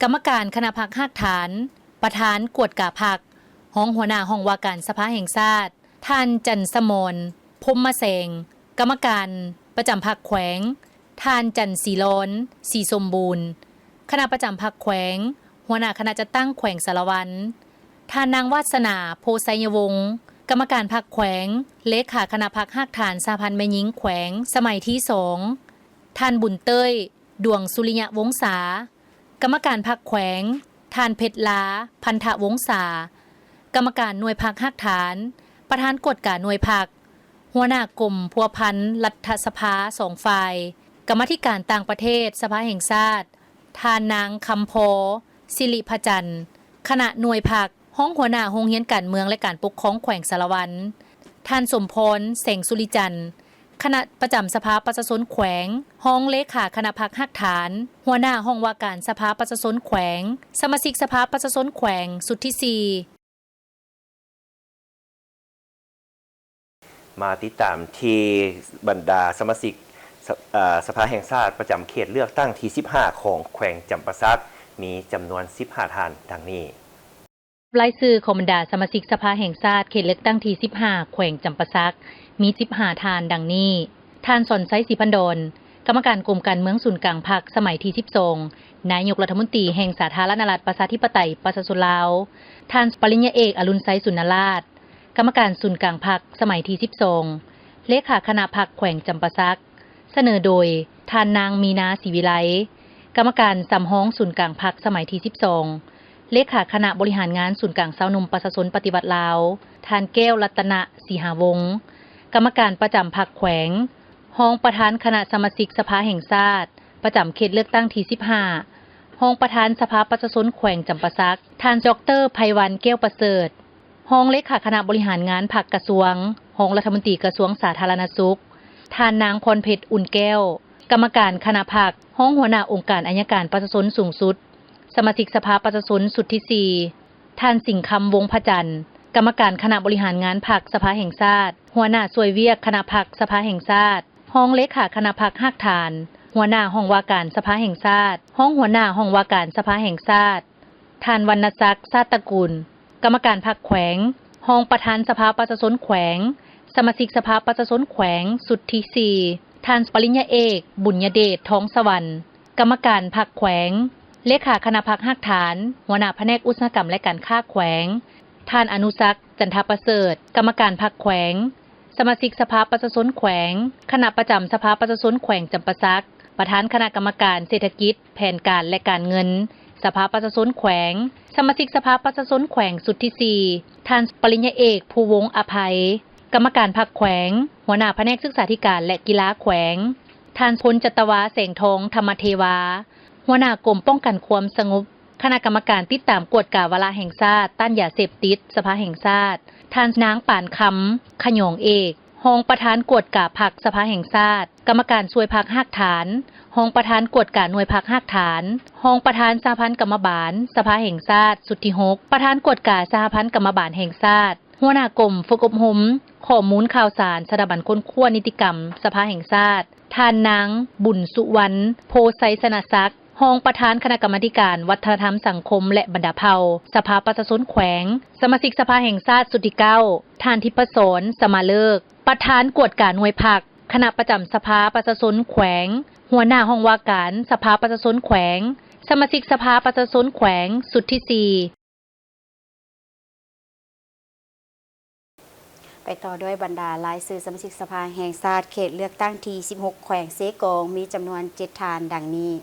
ກຳມະການຄະນະພັກຮາກຖານ, ປະທານກວດກາພັກ, ຮອງຫົວໜ້າຫ້ອງວ່າການສະພາແຫ່ງຊາດ ທ່ານ ຈັນສະໝອນ ພົມມະແສງ ກຳມະການປະຈຳພັກແຂວງ, ທ່ານ ຈັນສີລອນ ສີສົມບູນ ຄະນະປະຈຳພັກແຂວງ, ຫົວໜ້າຄະນະຈັດຕັ້ງແຂວງສາລະວັນ, ທ່ານນາງ ວາດສະໜາ ໂພໄຊຍະວົງ ກຳມະການພັກແຂວງ, ເລຂາຄະນະພັກຮາກຖານສະຫະພັນແມ່ຍິງແຂວງສະໄໝທີສອງ, ທ່ານ ບຸນເຕີຍ ດວງສຸລິຍະວົງສາ ກຳມະການພັກແຂວງ, ທ່ານ ເພັດລາ ພັນທະວົງສາ ກຳມະການໜ່ວຍພັກຮາກຖານ, ປະທານກວດກາໜ່ວຍພັກ, ຫົວໜ້າກົມພົວພັນລັດຖະສະພາສອງຝ່າຍ, ກຳມາທິການຕ່າງປະເທດສະພາແຫ່ງຊາດ, ທ່ານນາງ ຄຳພໍ ສິລິພະຈັນ ຄະນະໜ່ວຍພັກ, ຮອງຫົວໜ້າໂຮງຮຽນການເມືອງ ແລະ ການປົກຄອງແຂວງສາລະວັນ, ທ່ານ ສົມພອນ ແສງສຸລິຈັນ ຄະນະປະຈຳສະພາປະຊາຊົນແຂວງ, ຮອງເລຂາຄະນະພັກຮາກຖານ, ຫົວໜ້າຫ້ອງວ່າການສະພາປະຊາຊົນແຂວງ, ສະມາຊິກສະພາປະຊາຊົນແຂວງຊຸດທີສີ່. ມາຕິດຕາມທີ່ບັນດາສະມາຊິກ ສະ ເອີ ສະພາແຫ່ງຊາດປະຈຳເຂດເລືອກຕັ້ງທີສິບຫ້າ ຂອງແຂວງຈຳປາສັກ ມີຈຳນວນສິບຫ້າທ່ານ ດັ່ງນີ້. ລາຍຊື່ຂອງບັນດາສະມາຊິກສະພາແຫ່ງຊາດເຂດເລືອກຕັ້ງທີສິບຫ້າ ແຂວງຈຳປາສັກ ມີສິບຫ້າທ່ານ ດັ່ງນີ້: ທ່ານ ສອນໄຊ ສີພັນດອນ ກຳມະການກົມການເມືອງສູນກາງພັກສະໄໝທີສິບສອງ, ນາຍົກລັດຖະມົນຕີແຫ່ງສາທາລະນະລັດປະຊາທິປະໄຕປະຊາຊົນລາວ, ທ່ານ ປະລິນຍາເອກ ອະລຸນໄຊ ສຸນນະລາດ ກຳມະການສູນກາງພັກສະໄໝທີສິບສອງ, ເລຂາຄະນະພັກແຂວງຈຳປາສັກ, ສະເໜີໂດຍ ທ່ານນາງ ມີນາ ສີວິໄລ, ກຳມະການສຳຮອງສູນກາງພັກສະໄໝທີສິບສອງ, ເລຂາຄະນະບໍລິຫານງານສູນກາງຊາວໜຸ່ມປະຊາຊົນປະຕິວັດລາວ, ທ່ານ ແກ້ວລັດຕະນະ ສີຫາວົງ, ກຳມະການປະຈຳພັກແຂວງ, ຮອງປະທານຄະນະສະມາຊິກສະພາແຫ່ງຊາດ ປະຈຳເຂດເລືອກຕັ້ງທີສິບຫ້າ, ຮອງປະທານສະພາປະຊາຊົນແຂວງຈຳປາສັກ, ທ່ານ ດອກເຕີ ໄພວັນ ແກ້ວປະເສີດ, ຮອງເລຂາຄະນະບໍລິຫານງານພັກກະຊວງ, ຮອງລັດຖະມົນຕີກະຊວງສາທາລະນະສຸກ, ທ່ານນາງ ພອນເພັດ ອຸ່ນແກ້ວ, ກຳມະການຄະນະພັກ, ຮອງຫົວໜ້າອົງການໄອຍະການປະຊາຊົນສູງສຸດ, ສະມາຊິກສະພາປະຊາຊົນຊຸດທີສີ່, ທ່ານ ສິງຄຳ ວົງພະຈັນ, ກຳມະການຄະນະບໍລິຫານງານພັກສະພາແຫ່ງຊາດ, ຫົວໜ້າຊ່ວຍວຽກຄະນະພັກສະພາແຫ່ງຊາດ, ຮອງເລຂາຄະນະພັກຮາກຖານ, ຫົວໜ້າຫ້ອງວ່າການສະພາແຫ່ງຊາດ, ຮອງຫົວໜ້າຫ້ອງວ່າການສະພາແຫ່ງຊາດ, ທ່ານ ວັນນະສັກ ຊາດຕະກຸນ, ກຳມະການພັກແຂວງ, ຮອງປະທານສະພາປະຊາຊົນແຂວງ, ສະມາຊິກສະພາປະຊາຊົນແຂວງຊຸດທີສີ່, ທ່ານ ປະລິນຍາເອກ ບຸນຍະເດດ ທອງສະຫວັນ, ກຳມະການພັກແຂວງ, ເລຂາຄະນະພັກຮາກຖານ, ຫົວໜ້າພະແນກອຸດສາຫະກຳ ແລະ ການຄ້າແຂວງ, ທ່ານ ອະນຸສັກ ຈັນທະປະເສີດ, ກຳມະການພັກແຂວງ, ສະມາຊິກສະພາປະຊາຊົນແຂວງ, ຄະນະປະຈຳສະພາປະຊາຊົນແຂວງຈຳປາສັກ, ປະທານຄະນະກຳມະການເສດຖະກິດ, ແຜນການ ແລະ ການເງິນ ສະພາປະຊາຊົນແຂວງ, ສະມາຊິກສະພາປະຊາຊົນແຂວງຊຸດທີສີ່, ທ່ານ ປະລິນຍາເອກ ພູວົງ ອະໄພ, ກຳມະການພັກແຂວງ, ຫົວໜ້າພະແນກສຶກສາທິການ ແລະ ກິລາແຂວງ, ທ່ານ ພົນຈັດຕະວາ ແສງທອງ ທຳມະເທວາ, ຫົວໜ້າກົມປ້ອງກັນຄວາມສະຫງົບ, ຄະນະກຳມະການຕິດຕາມກວດກາວາລະແຫ່ງຊາດຕ້ານຢາເສບຕິດ ສະພາແຫ່ງຊາດ, ທ່ານ ນາງ ປານຄຳ ຂະຫຍອງເອກ, ຮອງປະທານກວດກາພັກສະພາແຫ່ງຊາດ, ກຳມະການຊ່ວຍພັກຮາກຖານ, ຮອງປະທານກວດກາໜ່ວຍພັກຮາກຖານ, ຮອງປະທານສະຫະພັນກຳມະບານສະພາແຫ່ງຊາດຊຸດທີຫົກ, ປະທານກວດກາສະຫະພັນກຳມະບານແຫ່ງຊາດ, ຫົວໜ້າກົມຝຶກອົບຮົມຂໍ້ມູນຂ່າວສານສະຖາບັນຄົ້ນຄວ້ານິຕິກຳສະພາແຫ່ງຊາດ, ທ່ານນາງ ບຸນສຸວັນ ໂພໄຊຊະນະສັກ, ຮອງປະທານຄະນະກຳມາທິການວັດທະນະທຳສັງຄົມ ແລະ ບັນດາເຜົ່າ ສະພາປະຊາຊົນແຂວງ, ສະມາຊິກສະພາແຫ່ງຊາດຊຸດທີເກົ້າ, ທ່ານ ທິບພະສອນ ສະມາເລີກ, ປະທານກວດກາໜ່ວຍພັກ, ຄະນະປະຈຳສະພາປະຊາຊົນແຂວງ, ຫົວໜ້າຫ້ອງວ່າການສະພາປະຊາຊົນແຂວງ, ສະມາຊິກສະພາປະຊາຊົນແຂວງຊຸດທີສີ່. ໄປຕໍ່ດ້ວຍບັນດາລາຍຊື່ສະມາຊິກສະພາແຫ່ງຊາດເຂດເລືອກຕັ້ງທີສິບຫົກ ແຂວງເຊກອງ ມີຈຳນວນເຈັດທ່ານດັ່ງນີ້.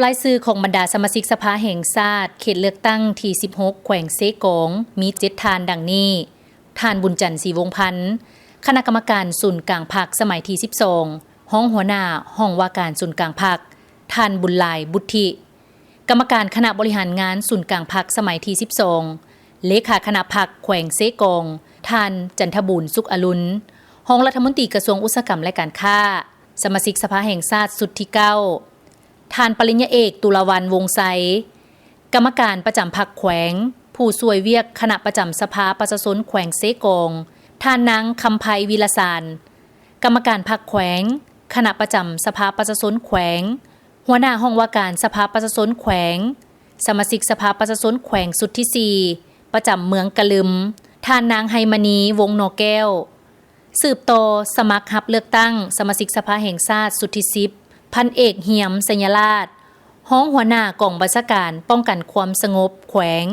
ລາຍຊື່ຂອງບັນດາສະມາຊິກສະພາແຫ່ງຊາດເຂດເລືອກຕັ້ງທີສິບຫົກ ແຂວງເຊກອງ ມີເຈັດທ່ານດັ່ງນີ້: ທ່ານ ບຸນຈັນ ສີວົງພັນ, ຄະນະກຳມະການສູນກາງພັກສະໄໝທີສິບສອງ, ຮອງຫົວໜ້າຫ້ອງວ່າການສູນກາງພັກ, ທ່ານ ບຸນຫຼາຍ ບຸດທິ, ກຳມະການຄະນະບໍລິຫານງານສູນກາງພັກສະໄໝທີສິບສອງ, ເລຂາຄະນະພັກແຂວງເຊກອງ, ທ່ານ ຈັນທະບູນ ສຸກອະລຸນ, ຮອງລັດຖະມົນຕີກະຊວງອຸດສາຫະກຳ ແລະ ການຄ້າ, ສະມາຊິກສະພາແຫ່ງຊາດຊຸດທີເກົ້າ, ທ່ານ ປະລິນຍາເອກ ຕຸລາວັນ ວົງໄຊ, ກຳມະການປະຈຳພັກແຂວງ, ຜູ້ຊ່ວຍວຽກຄະນະປະຈຳສະພາປະຊາຊົນແຂວງເຊກອງ, ທ່ານນາງ ຄຳໄພ ວິລະສານ, ກຳມະການພັກແຂວງ, ຄະນະປະຈຳສະພາປະຊາຊົນແຂວງ, ຫົວໜ້າຫ້ອງວ່າການສະພາປະຊາຊົນແຂວງ, ສະມາຊິກສະພາປະຊາຊົນແຂວງຊຸດທີສີ່ ປະຈຳເມືອງກະລຶມ, ທ່ານນາງ ໄຮມະນີ ວົງໜໍແກ້ວ. ສືບຕໍ່ສະໝັກຮັບເລືອກຕັ້ງສະມາຊິກສະພາແຫ່ງຊາດຊຸດທີສິບ ພັນເອກ ຮຽມ ໄຊຍະລາດ, ຮອງຫົວໜ້າກອງບັນຊາການປ້ອງກັນຄວາມສະຫງົບແຂວງ.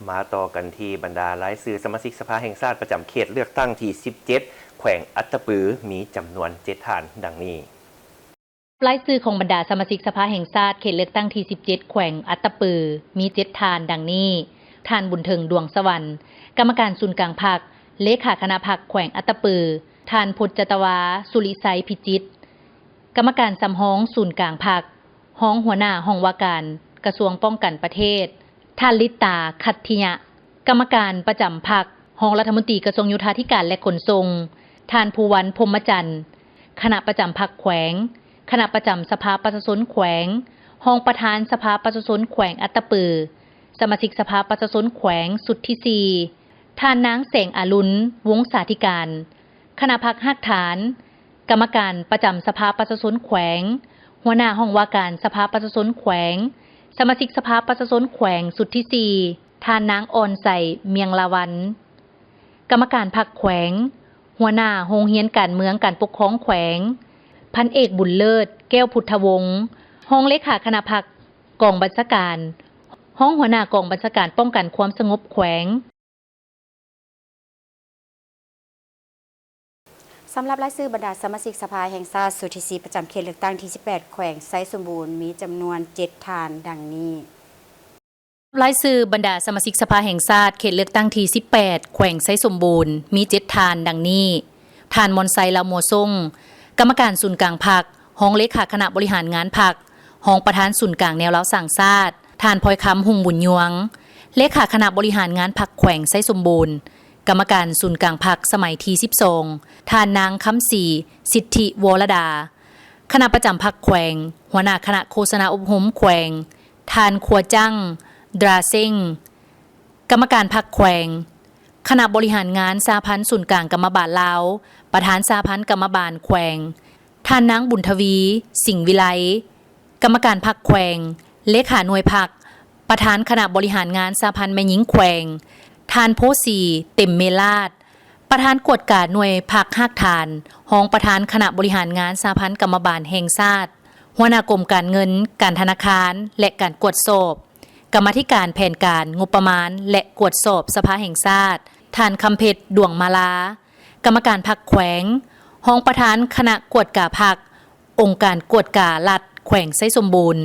ມາຕໍ່ກັນທີ່ບັນດາລາຍຊື່ສະມາຊິກສະພາແຫ່ງຊາດປະຈຳເຂດເລືອກຕັ້ງທີສິບເຈັດ ແຂວງອັດຕະປື ມີຈຳນວນເຈັດທ່ານດັ່ງນີ້. ລາຍຊື່ຂອງບັນດາສະມາຊິກສະພາແຫ່ງຊາດເຂດເລືອກຕັ້ງທີສິບເຈັດ ແຂວງອັດຕະປື ມີເຈັດທ່ານດັ່ງນີ້: ທ່ານ ບຸນເຖິງ ດວງສະຫວັນ, ກຳມະການສູນກາງພັກ, ເລຂາຄະນະພັກແຂວງອັດຕະປື, ທ່ານ ພົດຈັດຕະວາ ສຸລິໄຊພິຈິດ, ກຳມະການສຳຮອງສູນກາງພັກ, ຮອງຫົວໜ້າຫ້ອງວ່າການກະຊວງປ້ອງກັນປະເທດ, ທ່ານ ລິດຕາ ຂັດທິຍະ, ກຳມະການປະຈຳພັກ, ຮອງລັດຖະມົນຕີກະຊວງໂຍທາທິການ ແລະ ຂົນສົ່ງ, ທ່ານ ພູວັນ ພົມມະຈັນ, ຄະນະປະຈຳພັກແຂວງ, ຄະນະປະຈຳສະພາປະຊາຊົນແຂວງ, ຮອງປະທານສະພາປະຊາຊົນແຂວງອັດຕະປື, ສະມາຊິກສະພາປະຊາຊົນແຂວງຊຸດທີສີ່, ທ່ານນາງ ແສງອາລຸນ ວົງສາທິການ, ຄະນະພັກຮາກຖານ, ກຳມະການປະຈຳສະພາປະຊາຊົນແຂວງ, ຫົວໜ້າຫ້ອງວ່າການສະພາປະຊາຊົນແຂວງ, ສະມາຊິກສະພາປະຊາຊົນແຂວງຊຸດທີສີ່, ທ່ານນາງ ອ່ອນໃສ ມຽງລາວັນ, ກຳມະການພັກແຂວງ, ຫົວໜ້າໂຮງຮຽນການເມືອງການປົກຄອງແຂວງ, ພັນເອກ ບຸນເລີດ ແກ້ວພຸດທະວົງ, ຮອງເລຂາຄະນະພັກກອງບັນຊາການ, ຮອງຫົວໜ້າກອງບັນຊາການປ້ອງກັນຄວາມສະຫງົບແຂວງ. ສຳລັບລາຍຊື່ບັນດາສະມາຊິກສະພາແຫ່ງຊາດຊຸດທີສີ່ ປະຈຳເຂດເລືອກຕັ້ງທີສິບແປດ ແຂວງໄຊສົມບູນ ມີຈຳນວນເຈັດທ່ານ ດັ່ງນີ້. ລາຍຊື່ບັນດາສະມາຊິກສະພາແຫ່ງຊາດ ເຂດເລືອກຕັ້ງທີສິບແປດ ແຂວງໄຊສົມບູນ ມີເຈັດທ່ານ ດັ່ງນີ້: ທ່ານ ມອນໄຊ ລາວມົວຊົງ ກຳມະການສູນກາງພັກ, ຮອງເລຂາຄະນະບໍລິຫານງານພັກ, ຮອງປະທານສູນກາງແນວລາວສ້າງຊາດ, ທ່ານ ພອຍຄຳ ຮຸ່ງບຸນຍວງ ເລຂາຄະນະບໍລິຫານງານພັກແຂວງໄຊສົມບູນ, ກຳມະການສູນກາງພັກສະໄໝທີສິບສອງ ທ່ານນາງ ຄຳສີ ສິດທິວໍລະດາ, ຄະນະປະຈຳພັກແຂວງ, ຫົວໜ້າຄະນະໂຄສະນາອົບຮົມແຂວງ, ທ່ານ ຄົວຈັງ ດຣາເຊັງ, ກຳມະການພັກແຂວງ, ຄະນະບໍລິຫານງານສະຫະພັນສູນກາງກຳມະບານລາວ, ປະທານສະຫະພັນກຳມະບານແຂວງ, ທ່ານນາງ ບຸນທະວີ ສິງວິໄລ, ກຳມະການພັກແຂວງ, ເລຂາໜ່ວຍພັກ, ປະທານຄະນະບໍລິຫານງານສະຫະພັນແມ່ຍິງແຂວງ, ທ່ານ ໂພສີ ເຕັມເມລາດ, ປະທານກວດກາໜ່ວຍພັກຮາກຖານ, ຮອງປະທານຄະນະບໍລິຫານງານສະຫະພັນກຳມະບານແຫ່ງຊາດ, ຫົວໜ້າກົມການເງິນ, ການທະນາຄານ ແລະ ການກວດສອບ, ກຳມາທິການແຜນການ, ງົບປະມານ ແລະ ກວດສອບສະພາແຫ່ງຊາດ, ທ່ານ ຄຳເພັດ ດວງມາລາ, ກຳມະການພັກແຂວງ, ຮອງປະທານຄະນະກວດກາພັກ, ອົງການກວດກາລັດແຂວງໄຊສົມບູນ.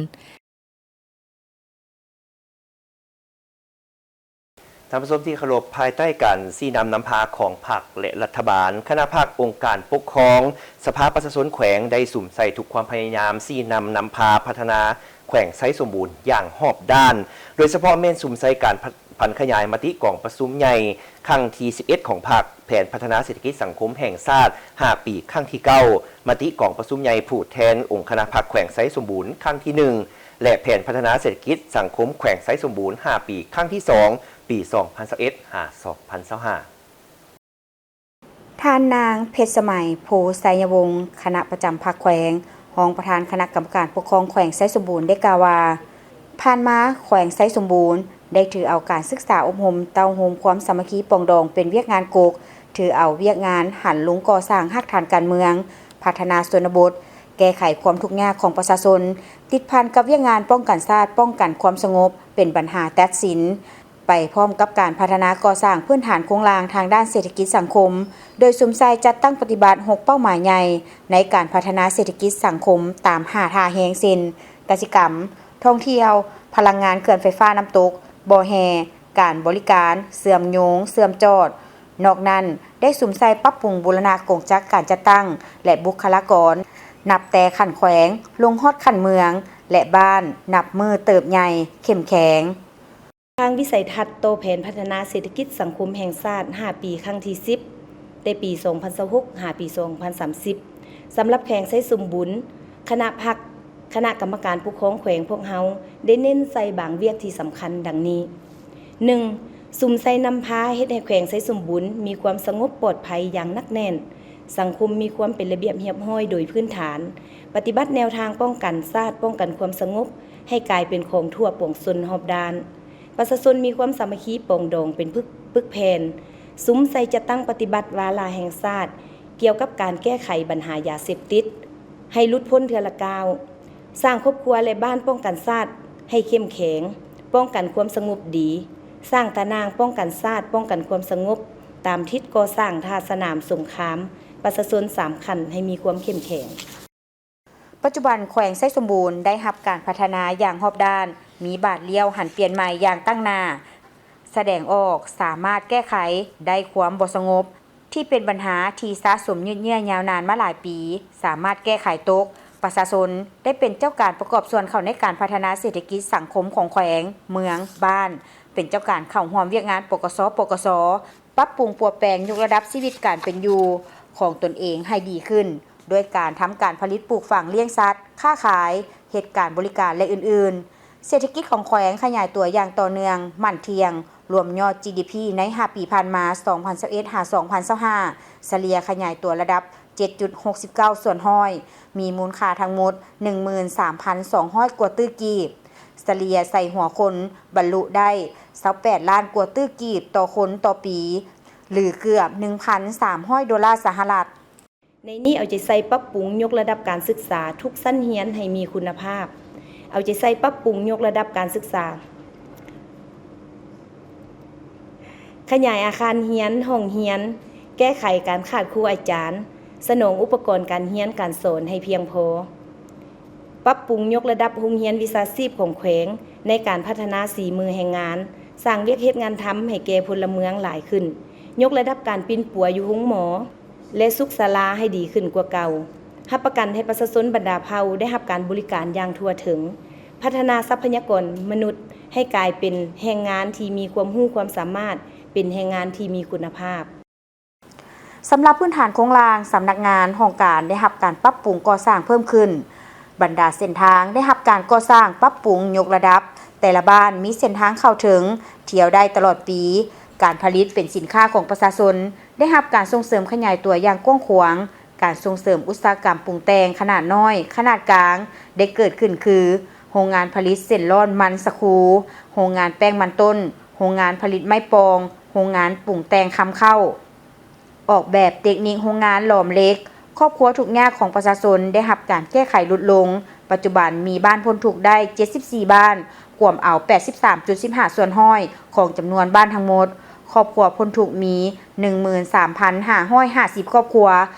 ທ່ານຜູ້ຊົມທີ່ເຄົາລົບ, ພາຍໃຕ້ການຊີ້ນຳນຳພາຂອງພັກ ແລະ ລັດຖະບານ, ຄະນະພັກ, ອົງການປົກຄອງ, ສະພາປະຊາຊົນແຂວງ ໄດ້ສຸມໃສ່ທຸກຄວາມພະຍາຍາມຊີ້ນຳນຳພາພັດທະນາແຂວງໄຊສົມບູນຢ່າງຮອບດ້ານ, ໂດຍສະເພາະແມ່ນສຸມໃສ່ການ ຜັນຂະຫຍາຍມະຕິກອງປະຊຸມໃຫຍ່ຄັ້ງທີສິບເອັດຂອງພັກ, ແຜນພັດທະນາເສດຖະກິດສັງຄົມແຫ່ງຊາດຫ້າປີຄັ້ງທີເກົ້າ, ມະຕິກອງປະຊຸມໃຫຍ່ຜູ້ແທນອົງຄະນະພັກແຂວງໄຊສົມບູນຄັ້ງທີໜຶ່ງ ແລະ ແຜນພັດທະນາເສດຖະກິດສັງຄົມແຂວງໄຊສົມບູນຫ້າປີຄັ້ງທີສອງ ປີສອງພັນຊາວເອັດ ຫາ ສອງພັນຊາວຫ້າ. ທ່ານນາງ ເພັດສະໄໝ ໂພໄຊຍະວົງ ຄະນະປະຈຳພັກແຂວງ, ຮອງປະທານຄະນະກຳມະການປົກຄອງແຂວງໄຊສົມບູນ ໄດ້ກ່າວວ່າ, ຜ່ານມາແຂວງໄຊສົມບູນໄດ້ຖືເອົາການສຶກສາອົບຮົມເຕົ້າໂຮມຄວາມສາມັກຄີປອງດອງເປັນວຽກງານກົກ, ຖືເອົາວຽກງານຫັນລົງກໍ່ສ້າງຮາກຖານການເມືອງ, ພັດທະນາຊົນນະບົດ, ແກ້ໄຂຄວາມທຸກຍາກຂອງປະຊາຊົນ, ຕິດພັນກັບວຽກງານປ້ອງກັນຊາດ, ປ້ອງກັນຄວາມສະຫງົບ ເປັນບັນຫາຕັດສິນ. ໄປພ້ອມກັບການພັດທະນາກໍ່ສ້າງພື້ນຖານໂຄງລ່າງທາງດ້ານເສດຖະກິດສັງຄົມ, ໂດຍສຸມໃສ່ຈັດຕັ້ງປະຕິບັດຫົກເປົ້າໝາຍໃຫຍ່ໃນການພັດທະນາເສດຖະກິດສັງຄົມຕາມຫ້າທ່າແຮງ ເຊັ່ນ ກະສິກຳ, ທ່ອງທ່ຽວ, ພະລັງງານເຂື່ອນໄຟຟ້ານ້ຳຕົກ, ບໍ່ແຮ່, ການບໍລິການ, ເຊື່ອມໂຍງ, ເຊື່ອມຈອດ. ນອກນັ້ນ, ໄດ້ສຸມໃສ່ປັບປຸງບູລະນະກົງຈັກການຈັດຕັ້ງ ແລະ ບຸກຄະລາກອນ, ນັບແຕ່ຂັ້ນແຂວງ ລົງຮອດຂັ້ນເມືອງ ແລະ ບ້ານ ນັບມື້ເຕີບໃຫຍ່, ເຂັ້ມແຂງ. ທາງວິໄສທັດຕໍ່ແຜນພັດທະນາເສດຖະກິດສັງຄົມແຫ່ງຊາດຫ້າປີຄັ້ງທີສິບ ແຕ່ປີສອງພັນຊາວຫົກ ຫາ ປີສອງພັນສາມສິບ ສຳລັບແຂວງໄຊສົມບູນ, ຄະນະພັກ, ຄະນະກຳມະການປົກຄອງແຂວງພວກເຮົາໄດ້ເນັ້ນໃສ່ບາງວຽກທີ່ສຳຄັນດັ່ງນີ້: ໜຶ່ງ, ສຸມໃສ່ນຳພາເຮັດໃຫ້ແຂວງໄຊສົມບູນມີຄວາມສະຫງົບປອດໄພຢ່າງໜັກແໜ້ນ, ສັງຄົມມີຄວາມເປັນລະບຽບຮຽບຮ້ອຍໂດຍພື້ນຖານ, ປະຕິບັດແນວທາງປ້ອງກັນຊາດ, ປ້ອງກັນຄວາມສະຫງົບໃຫ້ກາຍເປັນຂອງທົ່ວປວງຊົນຮອບດ້ານ. ປະຊາຊົນມີຄວາມສາມັກຄີປອງດອງເປັນປຶກ, ປຶກແຜ່ນ, ສຸມໃສ່ຈັດຕັ້ງປະຕິບັດວາລະແຫ່ງຊາດກ່ຽວກັບການແກ້ໄຂບັນຫາຢາເສບຕິດ ໃຫ້ຫຼຸດພົ້ນເທື່ອລະກ້າວ, ສ້າງຄອບຄົວ ແລະ ບ້ານປ້ອງກັນຊາດໃຫ້ເຂັ້ມແຂງ, ປ້ອງກັນຄວາມສະຫງົບດີ, ສ້າງຕາໜ່າງປ້ອງກັນຊາດ, ປ້ອງກັນຄວາມສະຫງົບຕາມທິດກໍ່ສ້າງທ່າສະໜາມສົງຄາມປະຊາຊົນສາມຂັ້ນໃຫ້ມີຄວາມເຂັ້ມແຂງ. ປັດຈຸບັນແຂວງໄຊສົມບູນໄດ້ຮັບການພັດທະນາຢ່າງຮອບດ້ານ, ມີບາດລ້ຽວຫັນປ່ຽນໃໝ່ຢ່າງຕັ້ງໜ້າ, ສະແດງອອກສາມາດແກ້ໄຂໄດ້ຄວາມບໍ່ສະຫງົບທີ່ເປັນບັນຫາທີ່ສະສົມຍືດເຍື້ອຍາວນານມາຫຼາຍປີ, ສາມາດແກ້ໄຂຕົກ, ປະຊາຊົນໄດ້ເປັນເຈົ້າການປະກອບສ່ວນເຂົ້າໃນການພັດທະນາເສດຖະກິດສັງຄົມຂອງແຂວງ, ເມືອງ, ບ້ານ, ເປັນເຈົ້າການເຂົ້າຮ່ວມວຽກງານ ປກສ, ປກສ, ປັບປຸງປົວແປງຍົກລະດັບຊີວິດການເປັນຢູ່ຂອງຕົນເອງໃຫ້ດີຂຶ້ນ ດ້ວຍການທຳການຜະລິດ, ປູກຝັງ, ລ້ຽງສັດ, ຄ້າຂາຍ, ເຮັດການບໍລິການ ແລະ ອື່ນໆ. ເສດຖະກິດຂອງແຂວງຂະຫຍາຍຕົວຢ່າງຕໍ່ເນື່ອງ, ໝັ້ນທ່ຽງ, ລວມຍອດ ຈີ ດີ ພີ ໃນຫ້າປີຜ່ານມາ ສອງພັນຊາວເອັດ ຫາ ສອງພັນຊາວຫ້າ ສະເລ່ຍຂະຫຍາຍຕົວລະດັບ ເຈັດຈຸດຫົກສິບເກົ້າສ່ວນຮ້ອຍ, ມີມູນຄ່າທັງໝົດ ໜຶ່ງໝື່ນສາມພັນສອງຮ້ອຍກວ່າຕື້ກີບ, ສະເລ່ຍໃສ່ຫົວຄົນບັນລຸໄດ້ ຊາວແປດລ້ານກວ່າຕື້ກີບຕໍ່ຄົນຕໍ່ປີ ຫຼື ເກືອບ ໜຶ່ງພັນສາມຮ້ອຍໂດລາສະຫະລັດ. ໃນນີ້ເອົາໃຈໃສ່ປັບປຸງຍົກລະດັບການສຶກສາທຸກຊັ້ນຮຽນໃຫ້ມີຄຸນນະພາບ, ເອົາໃຈໃສ່ປັບປຸງຍົກລະດັບການສຶກສາ, ຂະຫຍາຍອາຄານຮຽນ, ຫ້ອງຮຽນ, ແກ້ໄຂການຂາດຄູອາຈານ, ສະໜອງອຸປະກອນການຮຽນການສອນໃຫ້ພຽງພໍ, ປັບປຸງຍົກລະດັບໂຮງຮຽນວິຊາຊີບຂອງແຂວງໃນການພັດທະນາສີມືແຮງງານ, ສ້າງວຽກເຮັດງານທຳໃຫ້ແກ່ພົນລະເມືອງຫຼາຍຂຶ້ນ, ຍົກລະດັບການປິ່ນປົວຢູ່ໂຮງໝໍ ແລະ ສຸກສາລາໃຫ້ດີຂຶ້ນກວ່າເກົ່າ, ຮັບປະກັນໃຫ້ປະຊາຊົນບັນດາເຜົ່າໄດ້ຮັບການບໍລິການຢ່າງທົ່ວເຖິງ, ພັດທະນາຊັບພະຍາກອນມະນຸດໃຫ້ກາຍເປັນແຮງງານທີ່ມີຄວາມຮູ້ຄວາມສາມາດ, ເປັນແຮງງານທີ່ມີຄຸນນະພາບ. ສຳລັບພື້ນຖານໂຄງລ່າງ, ສຳນັກງານ, ຫ້ອງການໄດ້ຮັບການປັບປຸງກໍ່ສ້າງເພີ່ມຂຶ້ນ. ບັນດາເສັ້ນທາງໄດ້ຮັບການກໍ່ສ້າງ, ປັບປຸງ, ຍົກລະດັບ. ແຕ່ລະບ້ານມີເສັ້ນທາງເຂົ້າເຖິງ, ທ່ຽວໄດ້ຕະຫຼອດປີ. ການຜະລິດເປັນສິນຄ້າຂອງປະຊາຊົນໄດ້ຮັບການສົ່ງເສີມຂະຫຍາຍຕົວຢ່າງກວ້າງຂວາງ. ການສົ່ງເສີມອຸດສາຫະກຳປຸງແຕ່ງຂະໜາດນ້ອຍ, ຂະໜາດກາງ ໄດ້ເກີດຂຶ້ນຄື ໂຮງງານຜະລິດເສັ້ນລ້ອນມັນສາຄູ, ໂຮງງານແປ້ງມັນຕົ້ນ, ໂຮງງານຜະລິດໄມ້ປ່ອງ, ໂຮງງານປຸງແຕ່ງຄຳເຂົ້າ. ອອກແບບເຕັກນິກໂຮງງານຫຼອມເຫຼັກ, ຄອບຄົວທຸກຍາກຂອງປະຊາຊົນໄດ້ຮັບການແກ້ໄຂຫຼຸດລົງ. ປັດຈຸບັນມີບ້ານພົ້ນທຸກໄດ້ເຈັດສິບສີ່ບ້ານ, ກວມເອົາແປດສິບສາມຈຸດສິບຫ້າສ່ວນຮ້ອຍຂອງຈຳນວນບ້ານທັງໝົດ. ຄອບຄົວພົ້ນທຸກມີໜຶ່ງໝື່ນສາມພັນຫ້າຮ້ອຍຫ້າສິບຄອບຄົວ,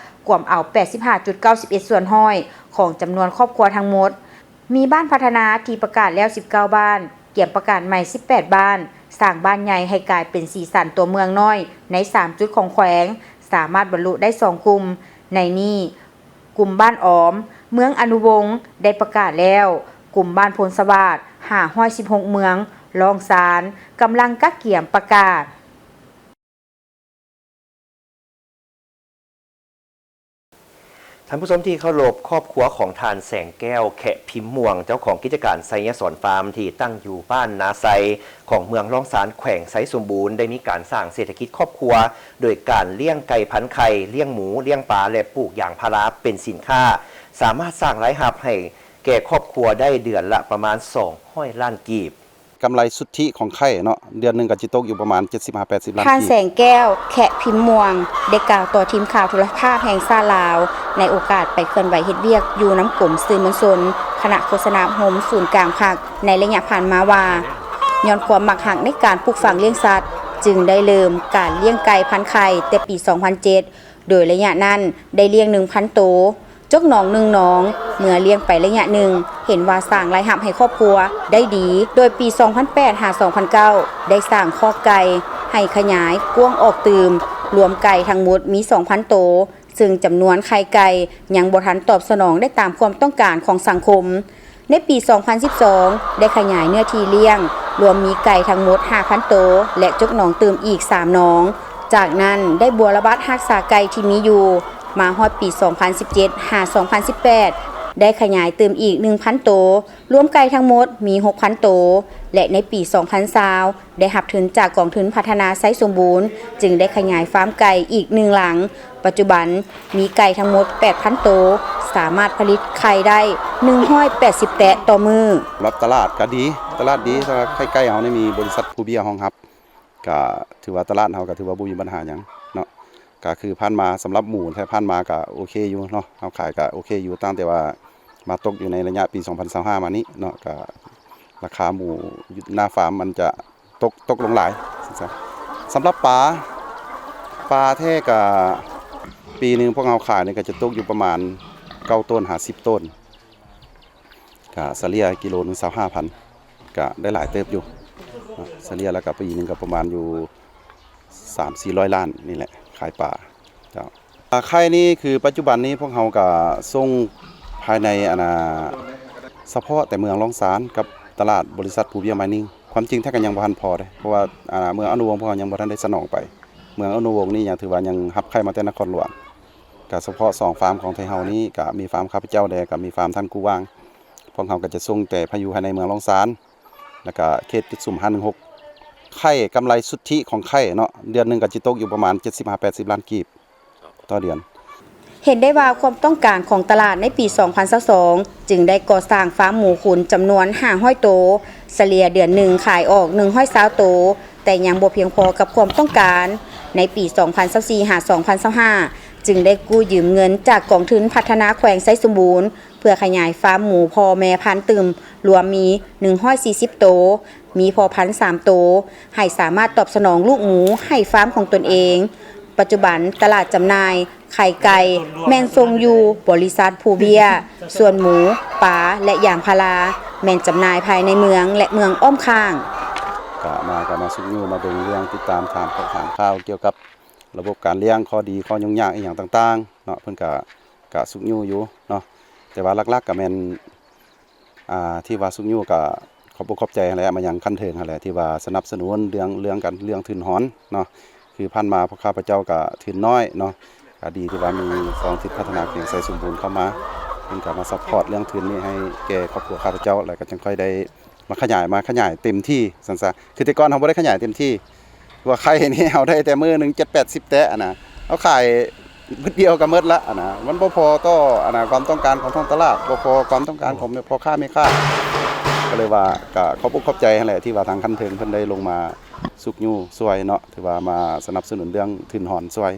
ກວມເອົາແປດສິບຫ້າຈຸດເກົ້າສິບເອັດສ່ວນຮ້ອຍຂອງຈຳນວນຄອບຄົວທັງໝົດ. ມີບ້ານພັດທະນາທີ່ປະກາດແລ້ວສິບເກົ້າບ້ານ, ກຽມປະກາດໃໝ່ສິບແປດບ້ານ, ສ້າງບ້ານໃຫຍ່ໃຫ້ກາຍເປັນສີສັນຕົວເມືອງນ້ອຍໃນສາມຈຸດຂອງແຂວງ, ສາມາດບັນລຸໄດ້ສອງກຸ່ມ, ໃນນີ້ ກຸ່ມບ້ານອອມ, ເມືອງອະນຸວົງ ໄດ້ປະກາດແລ້ວ, ກຸ່ມບ້ານໂພນສະຫວາດ ຫ້າຮ້ອຍສິບຫົກເມືອງ, ລ້ອງຊານ ກຳລັງກະກຽມປະກາດ. ທ່ານຜູ້ຊົມທີ່ເຄົາລົບ, ຄອບຄົວຂອງທ່ານ ແສງແກ້ວ ແຂະພິມມ່ວງ ເຈົ້າຂອງກິດຈະການໄຊຍະສອນຟາມ ທີ່ຕັ້ງຢູ່ບ້ານນາໄຊ ຂອງເມືອງລ້ອງຊານ ແຂວງໄຊສົມບູນ ໄດ້ມີການສ້າງເສດຖະກິດຄອບຄົວ ໂດຍການລ້ຽງໄກ່ພັນໄຂ່, ລ້ຽງໝູ, ລ້ຽງປາ ແລະ ປູກຢາງພາລາເປັນສິນຄ້າ, ສາມາດສ້າງລາຍຮັບໃຫ້ແກ່ຄອບຄົວໄດ້ເດືອນລະປະມານສອງຮ້ອຍລ້ານກີບ. ກຳໄລສຸດທິຂອງໄຂ່ເນາະ ເດືອນໜຶ່ງກໍຊິຕົກຢູ່ປະມານເຈັດສິບຫາແປດສິບລ້ານກີບ. ທ່ານ ແສງແກ້ວ ແຂະພິມມ່ວງ ໄດ້ກ່າວຕໍ່ທີມຂ່າວໂທລະພາບແຫ່ງຊາດລາວ ໃນໂອກາດໄປເຄື່ອນໄຫວເຮັດວຽກຢູ່ນຳກົມສື່ມວນຊົນ, ຄະນະໂຄສະນາໂຮມສູນກາງພັກ ໃນໄລຍະຜ່ານມາວ່າ ຍ້ອນຄວາມມັກຮັກໃນການປູກຝັງລ້ຽງສັດ, ຈຶ່ງໄດ້ເລີ່ມການລ້ຽງໄກ່ພັນໄຂ່ແຕ່ປີສອງພັນເຈັດ ໂດຍໄລຍະນັ້ນໄດ້ລ້ຽງໜຶ່ງພັນໂຕ. ຈົກໜອງໜຶ່ງໜອງ, ເມື່ອລ້ຽງໄປໄລຍະໜຶ່ງ ເຫັນວ່າສ້າງລາຍຮັບໃຫ້ຄອບຄົວໄດ້ດີ, ໂດຍປີສອງພັນແປດຫາສອງພັນເກົ້າ ໄດ້ສ້າງຄອກໄກ່ໃຫ້ຂະຫຍາຍກວ້າງອອກຕື່ມ, ລວມໄກ່ທັງໝົດມີສອງພັນໂຕ, ເຊິ່ງຈຳນວນໄຂ່ໄກ່ຍັງບໍ່ທັນຕອບສະໜອງໄດ້ຕາມຄວາມຕ້ອງການຂອງສັງຄົມ. ໃນປີສອງພັນສິບສອງ ໄດ້ຂະຫຍາຍເນື້ອທີ່ລ້ຽງ, ລວມມີໄກ່ທັງໝົດຫ້າພັນໂຕ ແລະ ຈົກໜອງຕື່ມອີກສາມໜອງ. ຈາກນັ້ນໄດ້ບົວລະບັດຮັກສາໄກ່ທີ່ມີຢູ່, ມາຮອດປີສອງພັນສິບເຈັດຫາສອງພັນສິບແປດ ໄດ້ຂະຫຍາຍຕື່ມອີກໜຶ່ງພັນໂຕ, ລວມໄກ່ທັງໝົດມີຫົກພັນໂຕ ແລະ ໃນປີສອງພັນຊາວ ໄດ້ຮັບທຶນຈາກກອງທຶນພັດທະນາໄຊສົມບູນ ຈຶ່ງໄດ້ຂະຫຍາຍຟາມໄກ່ອີກໜຶ່ງຫຼັງ. ປັດຈຸບັນມີໄກ່ທັງໝົດແປດພັນໂຕ, ສາມາດຜະລິດໄຂ່ໄດ້ໜຶ່ງຮ້ອຍແປດສິບແຕະຕໍ່ມື້. ສຳລັບຕະຫຼາດກໍດີ, ຕະຫຼາດດີ, ສຳລັບໄຂ່ໄກ່ເຮົານີ້ມີບໍລິສັດພູເບຍຮອງຮັບ, ກໍຖືວ່າຕະຫຼາດເຮົາກໍຖືວ່າບໍ່ມີບັນຫາຫຍັງເນາະ. ກໍຄືຜ່ານມາ ສຳລັບໝູແທ້ຜ່ານມາກໍໂອເຄຢູ່ເນາະ, ເຮົາຂາຍກໍໂອເຄຢູ່, ຕັ້ງແຕ່ວ່າມາຕົກຢູ່ໃນໄລຍະປີສອງພັນຊາວຫ້າມານີ້ເນາະ, ກໍລາຄາໝູຢູ່ໜ້າຟາມມັນຈະ ຕົກ ຕົກລົງຫຼາຍ. ສຳລັບປາ ປາແທ້ກະປີໜຶ່ງພວກເຮົາຂາຍນີ້ກະຈະຕົກຢູ່ປະມານເກົ້າໂຕນຫາສິບໂຕນ, ກະສະເລ່ຍກິໂລໜຶ່ງຊາວຫ້າພັນ ກະໄດ້ຫຼາຍເຕີບຢູ່. ສະເລ່ຍແລ້ວກະປີໜຶ່ງກະປະມານຢູ່ສາມສີ່ຮ້ອຍລ້ານນີ້ແຫຼະ ຂາຍປາ. ເຈົ້າ ອາ ໄຂ່ນີ້ຄືປັດຈຸບັນນີ້ພວກເຮົາກະສົ່ງພາຍໃນ ອັນນ່າ ສະເພາະແຕ່ເມືອງລ້ອງຊານກັບຕະຫຼາດບໍລິສັດພູເບຍມາຍນິງ. ຄວາມຈິງແທ້ກະຍັງບໍ່ທັນພໍເດ້ ເພາະວ່າ ອາ ເມືອງອະນຸວົງພວກເຮົາຍັງບໍ່ທັນໄດ້ສະໜອງໄປ. ເມືອງອະນຸວົງນີ້ຍັງຖືວ່າຍັງຮັບໄຂ່ມາແຕ່ນະຄອນຫຼວງ. ກະສະເພາະສອງຟາມຂອງໄທເຮົານີ້ ກະມີຟາມຂ້າພະເຈົ້າແດ່ ກະມີຟາມທ່ານກູ່ຫວ່າງ. ພວກເຮົາກະຈະສົ່ງແຕ່ພາຍຢູ່ພາຍໃນເມືອງລ້ອງຊານ ແລ້ວກະເຂດຈຸດສຸມຫ້າໜຶ່ງຫົກ. ໄຂ່ ກຳໄລສຸດທິຂອງໄຂ່ເນາະ ເດືອນໜຶ່ງກະຊິຕົກຢູ່ປະມານເຈັດສິບຫາແປດສິບລ້ານກີບ ຕໍ່ເດືອນ. ເຫັນໄດ້ວ່າຄວາມຕ້ອງການຂອງຕະຫຼາດໃນປີສອງພັນຊາວສອງ ຈຶ່ງໄດ້ກໍ່ສ້າງຟາມໝູຂຸນຈຳນວນຫ້າຮ້ອຍໂຕ, ສະເລ່ຍເດືອນໜຶ່ງຂາຍອອກໜຶ່ງຮ້ອຍຊາວໂຕ, ແຕ່ຍັງບໍ່ພຽງພໍກັບຄວາມຕ້ອງການ. ໃນປີສອງພັນຊາວສີ່ຫາສອງພັນຊາວຫ້າ ຈຶ່ງໄດ້ກູ້ຢືມເງິນຈາກກອງທຶນພັດທະນາແຂວງໄຊສົມບູນ ເພື່ອຂະຫຍາຍຟາມໝູພໍ່ແມ່ພັນຕື່ມ ລວມມີໜຶ່ງຮ້ອຍສີ່ສິບໂຕ, ມີພໍ່ພັນສາມໂຕ ໃຫ້ສາມາດຕອບສະໜອງລູກໝູໃຫ້ຟາມຂອງຕົນເອງ. ປ ປັດຈຸບັນຕະຫຼາດຈຳໜ່າຍໄຂ່ໄກ່ແມ່ນສົ່ງຢູ່ບໍລິສັດພູເບ້ຍ, ສ່ວນໝູ, ປາ ແລະ ຢາງພາລາແມ່ນຈຳໜ່າຍພາຍໃນເມືອງ ແລະ ເມືອງອ້ອມຂ້າງ. ກະມາ ກະມາຊຸກຍູ້ມາເບິ່ງເລື່ອງ ຕິດຕາມຖາມ ຖາມຂ່າວກ່ຽວກັບລະບົບການລ້ຽງ ຂໍ້ດີ ຂໍ້ຫຍຸ້ງຍາກອີ່ຫຍັງຕ່າງໆເນາະ, ເພິ່ນກະ ກະຊຸກຍູ້ຢູ່ເນາະ. ແຕ່ວ່າຫຼັກໆກະແມ່ນ ອ່າ ທີ່ວ່າຊຸກຍູ້ກະຂອບອົກຂອບໃຈຫັ້ນແຫຼະ ມາຍັງຂັ້ນເທິງຫັ້ນແຫຼະ ທີ່ວ່າສະໜັບສະໜູນເລື່ອງ ເລື່ອງການ ເລື່ອງທຶນຮອນເນາະ. ຄືຜ່ານມາພວກຂ້າພະເຈົ້າກະທຶນນ້ອຍເນາະ, ກະດີທີ່ວ່າມີສະຫະວິຊາຊີບພັດທະນາແຂວງໄຊສົມບູນເຂົ້າມາ ເພິ່ນກະມາຊັບພອດເລື່ອງທຶນນີ້ໃຫ້ແກ່ຄອບຄົວຂ້າພະເຈົ້າ ແລ້ວກະຈັ່ງຄ່ອຍໄດ້ມາຂະຫຍາຍ ມາຂະຫຍາຍເຕັມທີ່ຊັ້ນຊະ. ຄືແຕ່ກ່ອນເຮົາບໍ່ໄດ້ຂະຫຍາຍເຕັມທີ່ ວ່າໄຂ່ນີ້ເຮົາໄດ້ແຕ່ມື້ໜຶ່ງເຈັດແປດສິບແຕະຫັ້ນນະ, ເຮົາຂາຍບຶດດຽວກະໝົດລະຫັ້ນນະ, ມັນບໍ່ພໍຕໍ່ອັນນະ ຄວາມຕ້ອງການຂອງທ້ອງຕະຫຼາດ, ບໍ່ພໍຄວາມຕ້ອງການຂອງພໍ່ຄ້າແມ່ຄ້າ. ກະເລີຍວ່າກະຂອບອົກຂອບໃຈຫັ້ນແຫຼະ ທີ່ວ່າທາງຂັ້ນເທິງເພິ່ນໄດ້ລົງມາຊຸກຍູ້ຊ່ວຍເນາະ, ຖືວ່າມາສະໜັບສະໜູນເລື່ອງທຶນຮອນຊ່ວຍ.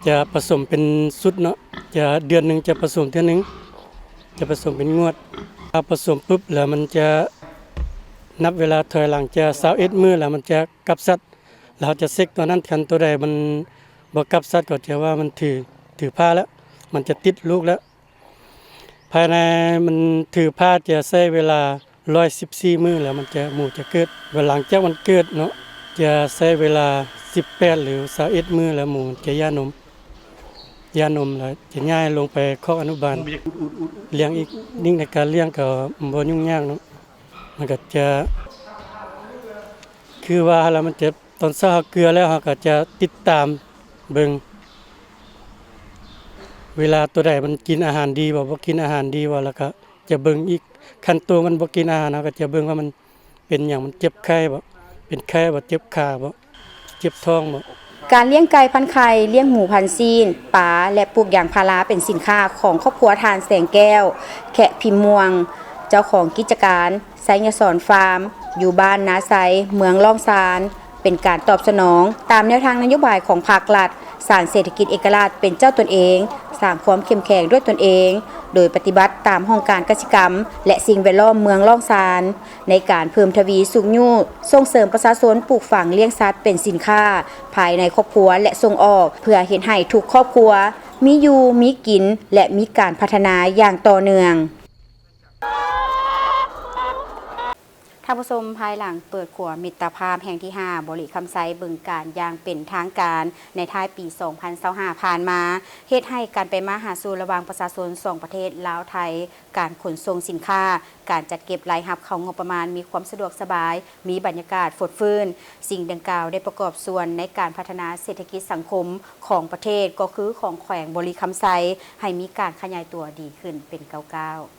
ຈະປະສົມເປັນຊຸດເນາະ, ຈະ ເດືອນໜຶ່ງຈະປະສົມເທື່ອໜຶ່ງ, ຈະປະສົມເປັນງວດ. ຖ້າປະສົມປຶບແລ້ວມັນຈະນັບເວລາຖອຍຫຼັງຈາກຊາວເອັດມື້ ແລ້ວມັນຈະກັບສັດ. ແລ້ວເຮົາຈະເຊັກຕົວນັ້ນ, ຄັນຕົວໃດມັນບໍ່ກັບສັດກໍຈະວ່າມັນຖື ຖືພາແລ້ວ, ມັນຈະຕິດລູກແລ້ວ. ພາຍໃນມັນຖືພາຈະໃຊ້ເວລາຮ້ອຍສິບສີ່ມື້ ແລ້ວມັນຈະ ໝູຈະເກີດ. ຫຼັງຈາກມັນເກີດເນາະ ຈະໃຊ້ເວລາສິບແປດ ຫຼື ຊາວເອັດມື້ ແລ້ວໝູຈະຢ່ານົມ, ຢ່ານົມແລ້ວຈະຍ້າຍລົງໄປຄອກອະນຸບານ ລ້ຽງອີກ. ຍິ່ງໃນການລ້ຽງກໍບໍ່ຫຍຸ້ງຍາກເນາະ, ມັນກໍຈະ ຄືວ່າແລ້ວມັນຈະ ຕອນເຊົ້າເຮົາເກືອແລ້ວ ເຮົາກໍຈະຕິດຕາມເບິ່ງເວລາຕົວໃດມັນກິນອາຫານດີບໍ່, ບໍ່ກິນອາຫານດີບໍ່, ແລ້ວກໍຈະເບິ່ງອີກ ຄັນໂຕມັນບໍ່ກິນອາຫານ ເຮົາກໍຈະເບິ່ງວ່າມັນເປັນຫຍັງ, ມັນເຈັບໄຂ້ບໍ່, ເປັນໄຂ້ບໍ່, ເຈັບຂາບໍ່, ເຈັບທ້ອງບໍ່. ການລ້ຽງໄກ່ພັນໄຂ່, ລ້ຽງໝູພັນຊີ້ນ, ປາ ແລະ ປູກຢາງພາລາເປັນສິນຄ້າຂອງຄອບຄົວທ່ານ ແສງແກ້ວ ແຂະພິມມ່ວງ, ເຈົ້າຂອງກິດຈະການ ໄຊຍະສອນຟາມ ຢູ່ບ້ານນາໄຊ ເມືອງລ້ອງຊານ, ເປັນການຕອບສະໜອງຕາມແນວທາງນະໂຍບາຍຂອງພາກລັດ, ສ້າງເສດຖະກິດເອກະລາດເປັນເຈົ້າຕົນເອງ, ສ້າງຄວາມເຂັ້ມແຂງດ້ວຍຕົນເອງ, ໂດຍປະຕິບັດຕາມຫ້ອງການກະສິກຳ ແລະ ສິ່ງແວດລ້ອມເມືອງລ້ອງຊານ, ໃນການເພີ່ມທະວີຊຸກຍູ້ສົ່ງເສີມປະຊາຊົນປູກຝັງລ້ຽງສັດເປັນສິນຄ້າພາຍໃນຄອບຄົວ ແລະ ສົ່ງອອກ ເພື່ອເຮັດໃຫ້ທຸກຄອບຄົວມີຢູ່ມີກິນ ແລະ ມີການພັດທະນາຢ່າງຕໍ່ເນື່ອງ. ທ່ານຜູ້ຊົມ, ພາຍຫຼັງເປີດຂົວມິດຕະພາບແຫ່ງທີຫ້າ ບໍລິຄຳໄຊ ບຶງການ ຢ່າງເປັນທາງການໃນທ້າຍປີສອງພັນຊາວຫ້າຜ່ານມາ, ເຮັດໃຫ້ການໄປມາຫາສູ່ລະຫວ່າງປະຊາຊົນສອງປະເທດລາວ-ໄທ, ການຂົນສົ່ງສິນຄ້າ, ການຈັດເກັບລາຍຮັບເຂົ້າງົບປະມານມີຄວາມສະດວກສະບາຍ, ມີບັນຍາກາດຟົດຟື້ນ. ສິ່ງດັ່ງກ່າວໄດ້ປະກອບສ່ວນໃນການພັດທະນາເສດຖະກິດສັງຄົມຂອງປະເທດ, ກໍຄືຂອງແຂວງບໍລິຄຳໄຊ, ໃຫ້ມີການຂະຫຍາຍຕົວດີຂຶ້ນເປັນກ້າວໆ.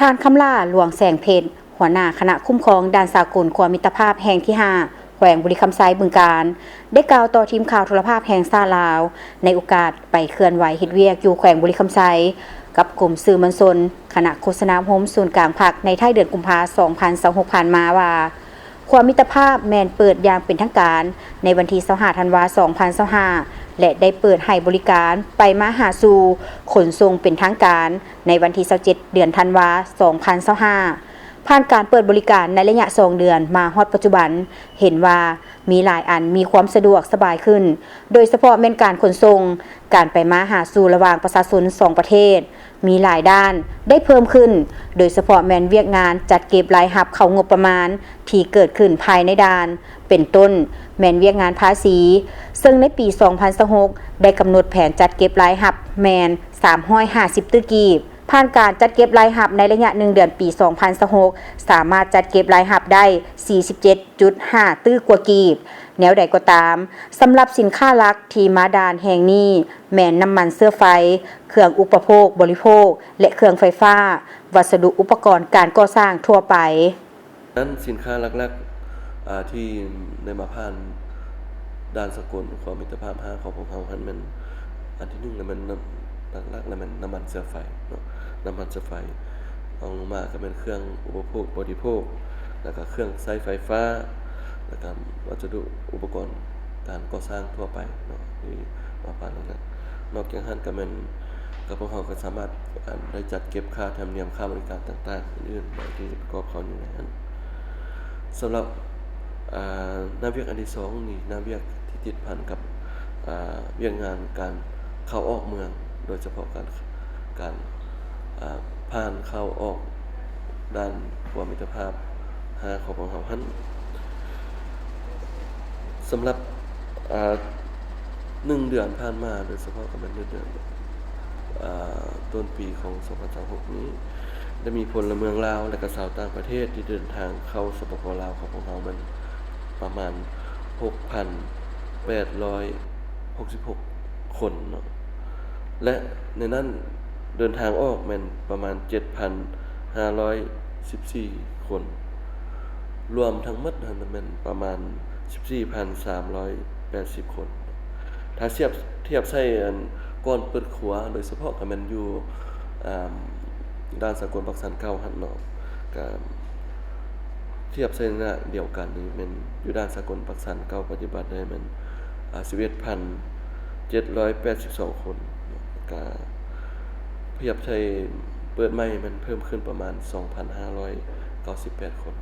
ທ່ານ ຄຳຫຼ້າ ຫຼວງແສງເພັດ ຫົວໜ້າຄະນະຄຸ້ມຄອງດ່ານສາກົນຂົວມິດຕະພາບແຫ່ງທີຫ້າ ແຂວງບໍລິຄຳໄຊ ບຶງການ ໄດ້ກ່າວຕໍ່ທີມຂ່າວໂທລະພາບແຫ່ງຊາດລາວ ໃນໂອກາດໄປເຄື່ອນໄຫວເຮັດວຽກຢູ່ແຂວງບໍລິຄຳໄຊ ກັບກົມສື່ມວນຊົນ ຄະນະໂຄສະນາອົບຮົມສູນກາງພັກ ໃນທ້າຍເດືອນກຸມພາ ສອງພັນຊາວຫົກ ຜ່ານມາວ່າ ຂົວມິດຕະພາບແມ່ນເປີດຢ່າງເປັນທາງການໃນວັນທີຊາວຫ້າ ທັນວາ ສອງພັນຊາວຫ້າ ແລະ ໄດ້ເປີດໃຫ້ບໍລິການໄປມາຫາສູ່ຂົນສົ່ງເປັນທາງການໃນວັນທີຊາວເຈັດ ເດືອນທັນວາ ສອງພັນຊາວຫ້າ. ຜ່ານການເປີດບໍລິການໃນໄລຍະສອງເດືອນມາຮອດປັດຈຸບັນ ເຫັນວ່າມີຫຼາຍອັນມີຄວາມສະດວກສະບາຍຂຶ້ນ, ໂດຍສະເພາະແມ່ນການຂົນສົ່ງ, ການໄປມາຫາສູ່ລະຫວ່າງປະຊາຊົນສອງປະເທດ ມີຫຼາຍດ້ານໄດ້ເພີ່ມຂຶ້ນ, ໂດຍສະເພາະແມ່ນວຽກງານຈັດເກັບລາຍຮັບເຂົ້າງົບປະມານທີ່ເກີດຂຶ້ນພາຍໃນດ່ານ, ເປັນຕົ້ນແມ່ນວຽກງານພາສີ, ເຊິ່ງໃນປີສອງພັນຊາວຫົກ ໄດ້ກຳນົດແຜນຈັດເກັບລາຍຮັບແມ່ນສາມຮ້ອຍຫ້າສິບຕື້ກີບ. ຜ່ານການຈັດເກັບລາຍຮັບໃນໄລຍະໜຶ່ງເດືອນປີສອງພັນຊາວຫົກ ສາມາດຈັດເກັບລາຍຮັບໄດ້ສີ່ສິບເຈັດຈຸດຫ້າຕື້ກວ່າກີບ. ແນວໃດກໍຕາມ, ສຳລັບສິນຄ້າຫຼັກທີ່ມາດ່ານແຫ່ງນີ້ ແມ່ນນ້ຳມັນເຊື້ອໄຟ, ເຄື່ອງອຸປະໂພກບໍລິໂພກ ແລະ ເຄື່ອງໄຟຟ້າ, ວັດສະດຸອຸປະກອນການກໍ່ສ້າງທົ່ວໄປ. ນັ້ນສິນຄ້າຫຼັກໆ ອາ ທີ່ໄດ້ມາຜ່ານດ່ານສາກົນຂົວມິດຕະພາບຫ້າຂອງພວກເຮົາຫັ້ນແມ່ນ ອັນທີໜຶ່ງລະແມ່ນນ້ຳ ຫຼັກໆລະແມ່ນນ້ຳມັນເຊື້ອໄຟເນາະ, ນ້ຳມັນເຊື້ອໄฟ, ຮອງລົງມາກະແມ່ນເຄື່ອງອຸປະໂພກບໍລິໂພກ ແລ້ວກະເຄື່ອງໃຊ້ໄຟຟ້າ ແລ້ວກະວັດສະດຸອຸປະກອນການກໍ່ສ້າງທົ່ວໄປເນາະ ທີ່ມາຜ່ານນັ້ນ. ນອກຈາກຫັ້ນກະແມ່ນ ກະພວກເຮົາກະສາມາດ ອັນ ໄດ້ຈັດເກັບຄ່າທຳນຽມ ຄ່າບໍລິການຕ່າງໆ ອື່ນໆ ທີ່ປະກອບເຂົ້າຢູ່ໃນຫັ້ນ. ສຳລັບ ອາ ໜ້າວຽກອັນທີສອງນີ້ ໜ້າວຽກທີ່ ຕິດພັນກັບ ອາ ວຽກງານການເຂົ້າອອກເມືອງ ໂດຍສະເພາະການ ການ ອາ ຜ່ານເຂົ້າອອກດ່ານຂົວມິດຕະພາບຫ້າຂອງພວກເຮົາຫັ້ນ. ສຳລັບ ອາ ໜຶ່ງເດືອນຜ່ານມາ ໂດຍສະເພາະກໍແມ່ນໜຶ່ງເດືອນ ອາ ຕົ້ນປີຂອງສອງພັນຊາວຫົກນີ້ ໄດ້ມີພົນລະເມືອງລາວ ແລະ ກະຊາວຕ່າງປະເທດທີ່ເດີນທາງເຂົ້າ ສປປ ລາວ ຂອງພວກເຮົາແມ່ນປະມານຫົກພັນແປດຮ້ອຍຫົກສິບຫົກຄົນເນາະ ແລະ ໃນນັ້ນເດີນທາງອອກແມ່ນປະມານເຈັດພັນຫ້າຮ້ອຍສິບສີ່ຄົນ. ລວມທັງໝົດຫັ້ນແມ່ນປະມານສິບສີ່ພັນສາມຮ້ອຍແປດສິບຄົນ. ຖ້າທຽບ ທຽບໃສ່ອັນກ່ອນເປີດຂົວ ໂດຍສະເພາະກໍແມ່ນຢູ່ ອາ ດ່ານສາກົນປາກຊັນເກົ່າຫັ້ນເນາະ ກະທຽບໃສ່ໄລຍະດຽວກັນນີ້ແມ່ນຢູ່ດ່ານສາກົນປາກຊັນເກົ່າ ປະຕິບັດໄດ້ແມ່ນ ອາ ສິບເອັດພັນເຈັດຮ້ອຍແປດສິບສອງຄົນ ກະທຽບໃສ່ເປີດໃໝ່ແມ່ນເພີ່ມຂຶ້ນປະມານສອງພັນຫ້າຮ້ອຍເກົ້າສິບແປດຄົນ.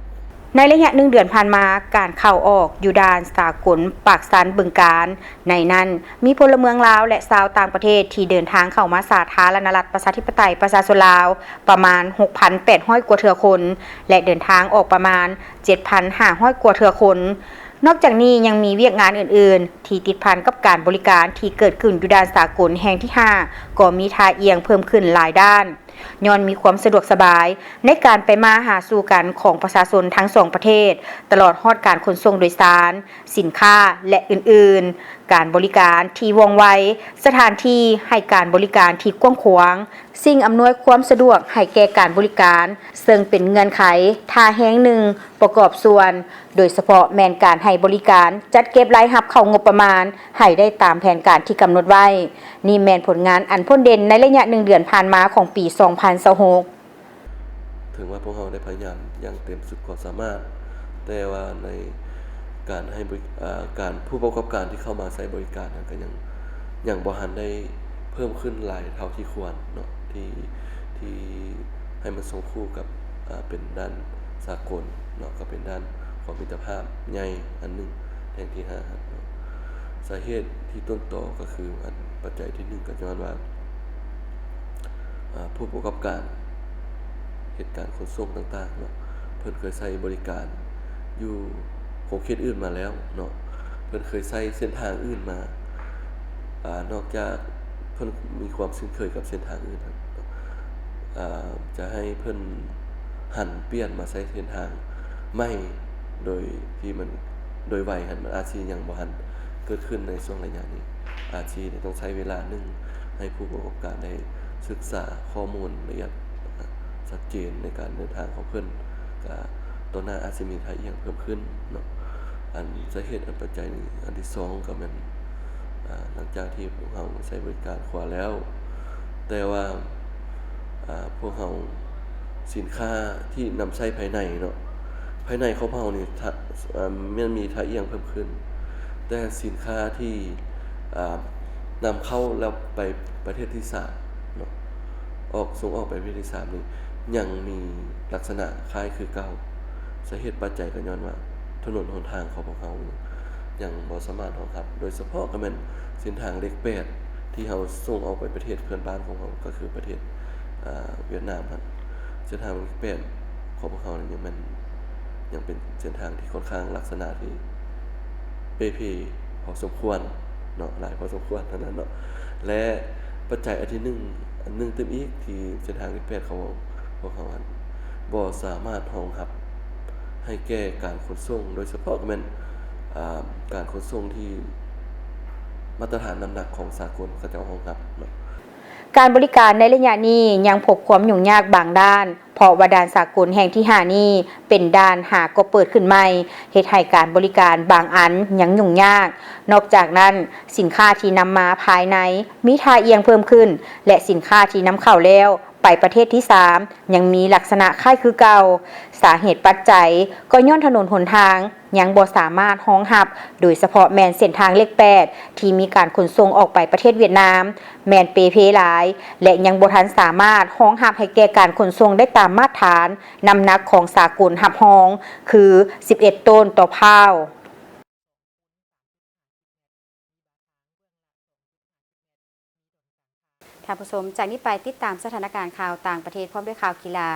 ໃນໄລຍະໜຶ່ງເດືອນຜ່ານມາ, ການເຂົ້າອອກຢູ່ດ່ານສາກົນປາກຊັນ ບຶງການ, ໃນນັ້ນມີພົນລະເມືອງລາວ ແລະ ຊາວຕ່າງປະເທດທີ່ເດີນທາງເຂົ້າມາສາທາລະນະລັດ ປະຊາທິປະໄຕ ປະຊາຊົນລາວ ປະມານຫົກພັນແປດຮ້ອຍກວ່າເທື່ອຄົນ ແລະ ເດີນທາງອອກປະມານເຈັດພັນຫ້າຮ້ອຍກວ່າເທື່ອຄົນ. ນອກຈາກນີ້ຍັງມີວຽກງານອື່ນໆ ທີ່ຕິດພັນກັບການບໍລິການທີ່ເກີດຂຶ້ນຢູ່ດ່ານສາກົນແຫ່ງທີຫ້າ ກໍມີທ່າອ່ຽງເພີ່ມຂຶ້ນຫຼາຍດ້ານ. ຍ້ອນມີຄວາມສະດວກສະບາຍໃນການໄປມາຫາສູ່ກັນຂອງປະຊາຊົນທັງສອງປະເທດ, ຕະຫຼອດຮອດການຂົນສົ່ງໂດຍສານ, ສິນຄ້າ ແລະ ອື່ນໆ, ການບໍລິການທີ່ວ່ອງໄວ, ສະຖານທີ່ໃຫ້ການບໍລິການທີ່ກວ້າງຂວາງ, ສິ່ງອຳນວຍຄວາມສະດວກໃຫ້ແກ່ການບໍລິການ, ເຊິ່ງເປັນເງື່ອນໄຂທ່າແຮງໜຶ່ງປະກອບສ່ວນ, ໂດຍສະເພາະແມ່ນການໃຫ້ບໍລິການຈັດເກັບລາຍຮັບເຂົ້າງົບປະມານໃຫ້ໄດ້ຕາມແຜນການທີ່ກຳນົດໄວ້. ນີ້ແມ່ນຜົນງານອັນພົ້ນເດັ່ນໃນໄລຍະໜຶ່ງເດືອນຜ່ານມາຂອງປີສອງພັນຊາວຫົກ. ເຖິງວ່າພວກເຮົາໄດ້ພະຍາຍາມຢ່າງເຕັມສຸດຄວາມສາມາດ, ແຕ່ວ່າໃນການໃຫ້ບໍລິ ອາ ການ ຜູ້ປະກອບການທີ່ເຂົ້າມາໃຊ້ບໍລິການນັ້ນກໍຍັງ ຍັງບໍ່ທັນໄດ້ເພີ່ມຂຶ້ນຫຼາຍເທົ່າທີ່ຄວນເນາະ ທີ່ ທີ່ໃຫ້ມັນສົ່ງຄູ່ກັບ ອາ ເປັນດ່ານສາກົນເນາະ ກໍເປັນດ່ານຂອງມິດຕະພາບໃຫຍ່ອັນໜຶ່ງແຫ່ງທີຫ້າເນາະ. ສາເຫດທີ່ຕົ້ນຕໍກໍຄື ອັນ ປັດໄຈທີໜຶ່ງກໍຍ້ອນວ່າ ອາ ຜູ້ປະກອບການເຮັດການຂົນສົ່ງຕ່າງໆເນາະ ເພິ່ນເຄີຍໃຊ້ບໍລິການຢູ່ຂົງເຂດອື່ນມາແລ້ວເນາະ ເພິ່ນເຄີຍໃຊ້ເສັ້ນທາງອື່ນມາ ອາ ນອກຈາກເພິ່ນມີຄວາມຄຸ້ນເຄີຍກັບເສັ້ນທາງອື່ນ ອາ ຈະໃຫ້ເພິ່ນຫັນປ່ຽນມາໃຊ້ເສັ້ນທາງໃໝ່ໂດຍທີ່ມັນ ໂດຍໄວຫັ້ນ ມັນອາດຊິຍັງບໍ່ທັນເກີດຂຶ້ນໃນຊ່ວງໄລຍະນີ້ ອາດຊິຕ້ອງໃຊ້ເວລາໜຶ່ງໃຫ້ຜູ້ປະກອບການໄດ້ສຶກສາຂໍ້ມູນລະອຽດ ອາ ຊັດເຈນໃນການເດີນທາງຂອງເພິ່ນ ກະຕໍ່ໜ້າອາດຊິມີທ່າອ່ຽງເພີ່ມຂຶ້ນເນາະ. ອັນສາເຫດ ອັນປັດໄຈອັນທີສອງກໍແມ່ນ ອາ ຫຼັງຈາກທີ່ພວກເຮົາໃຊ້ບໍລິການຂົວແລ້ວ ແຕ່ວ່າ ອາ ພວກເຮົາ ສິນຄ້າທີ່ນຳໃຊ້ພາຍໃນເນາະ ພາຍໃນຂອງເຮົານີ້ ຖ້າ ອາ ແມ່ນມີທ່າອ່ຽງເພີ່ມຂຶ້ນ ແຕ່ສິນຄ້າທີ່ ອາ ນຳເຂົ້າແລ້ວໄປປະເທດທີສາມເນາະ ອອກ ສົ່ງອອກໄປປະເທດທີສາມນີ້ ຍັງມີລັກສະນະຄ້າຍຄືເກົ່າ. ສາເຫດປັດໄຈກໍຍ້ອນວ່າ ຖະໜົນຫົນທາງຂອງພວກເຮົາຍັງບໍ່ສາມາດຮອງຮັບ ໂດຍສະເພາະກໍແມ່ນເສັ້ນທາງເລກແປດ ທີ່ເຮົາສົ່ງອອກໄປປະເທດເພື່ອນບ້ານຂອງເຮົາ ກໍຄືປະເທດ ອາ ຫວຽດນາມຫັ້ນ. ເສັ້ນທາງເລກແປດຂອງພວກເຮົານີ້ຍັງແມ່ນ ຍັງເປັນເສັ້ນທາງທີ່ຂ້ອນຂ້າງລັກສະນະທີ່ເປ່ເພພໍສົມຄວນເນາະ ຫຼາຍພໍສົມຄວນເທົ່ານັ້ນເນາະ ແລະ ປັດໄຈອັນທີໜຶ່ງ ອັນໜຶ່ງຕື່ມອີກ ທີ່ເສັ້ນທາງເລກແປດຂອງພວກເຮົາຫັ້ນ ບໍ່ສາມາດຮອງຮັບໃຫ້ແກ່ການຂົນສົ່ງ ໂດຍສະເພາະກໍແມ່ນ ອາ ການຂົນສົ່ງທີ່ມາດຕະຖານນ້ຳໜັກຂອງສາກົນເຂົາເຈົ້າຮອງຮັບເນາະ. ການບໍລິການໃນໄລຍະນີ້ຍັງພົບຄວາມຫຍຸ້ງຍາກບາງດ້ານ ເພາະວ່າດ່ານສາກົນແຫ່ງທີຫ້ານີ້ເປັນດ່ານຫາກໍເປີດຂຶ້ນໃໝ່ ເຮັດໃຫ້ການບໍລິການບາງອັນຍັງຫຍຸ້ງຍາກ. ນອກຈາກນັ້ນ, ສິນຄ້າທີ່ນຳມາພາຍໃນມີທ່າອ່ຽງເພີ່ມຂຶ້ນ ແລະ ສິນຄ້າທີ່ນຳເຂົ້າແລ້ວ ໄປປະເທດທີສາມ ຍັງມີລັກສະນະຄ້າຍຄືເກົ່າ. ສາເຫດປັດໄຈກໍຍ້ອນຖະໜົນຫົນທາງຍັງບໍ່ສາມາດຮອງຮັບ, ໂດຍສະເພາະແມ່ນເສັ້ນທາງເລກແປດ ທີ່ມີການຂົນສົ່ງອອກໄປປະເທດຫວຽດນາມ ແມ່ນເປ່ເພຫຼາຍ ແລະ ຍັງບໍ່ທັນສາມາດຮອງຮັບໃຫ້ແກ່ການຂົນສົ່ງໄດ້ຕາມມາດຖານນ້ຳໜັກຂອງສາກົນຮັບຮອງ ຄື ສິບເອັດໂຕນຕໍ່ພ້າວ. ທ່ານຜູ້ຊົມ, ຈາກນີ້ໄປຕິດຕາມສະຖານະການຂ່າວຕ່າງປະເທດ ພ້ອມດ້ວຍຂ່າວກິລາ.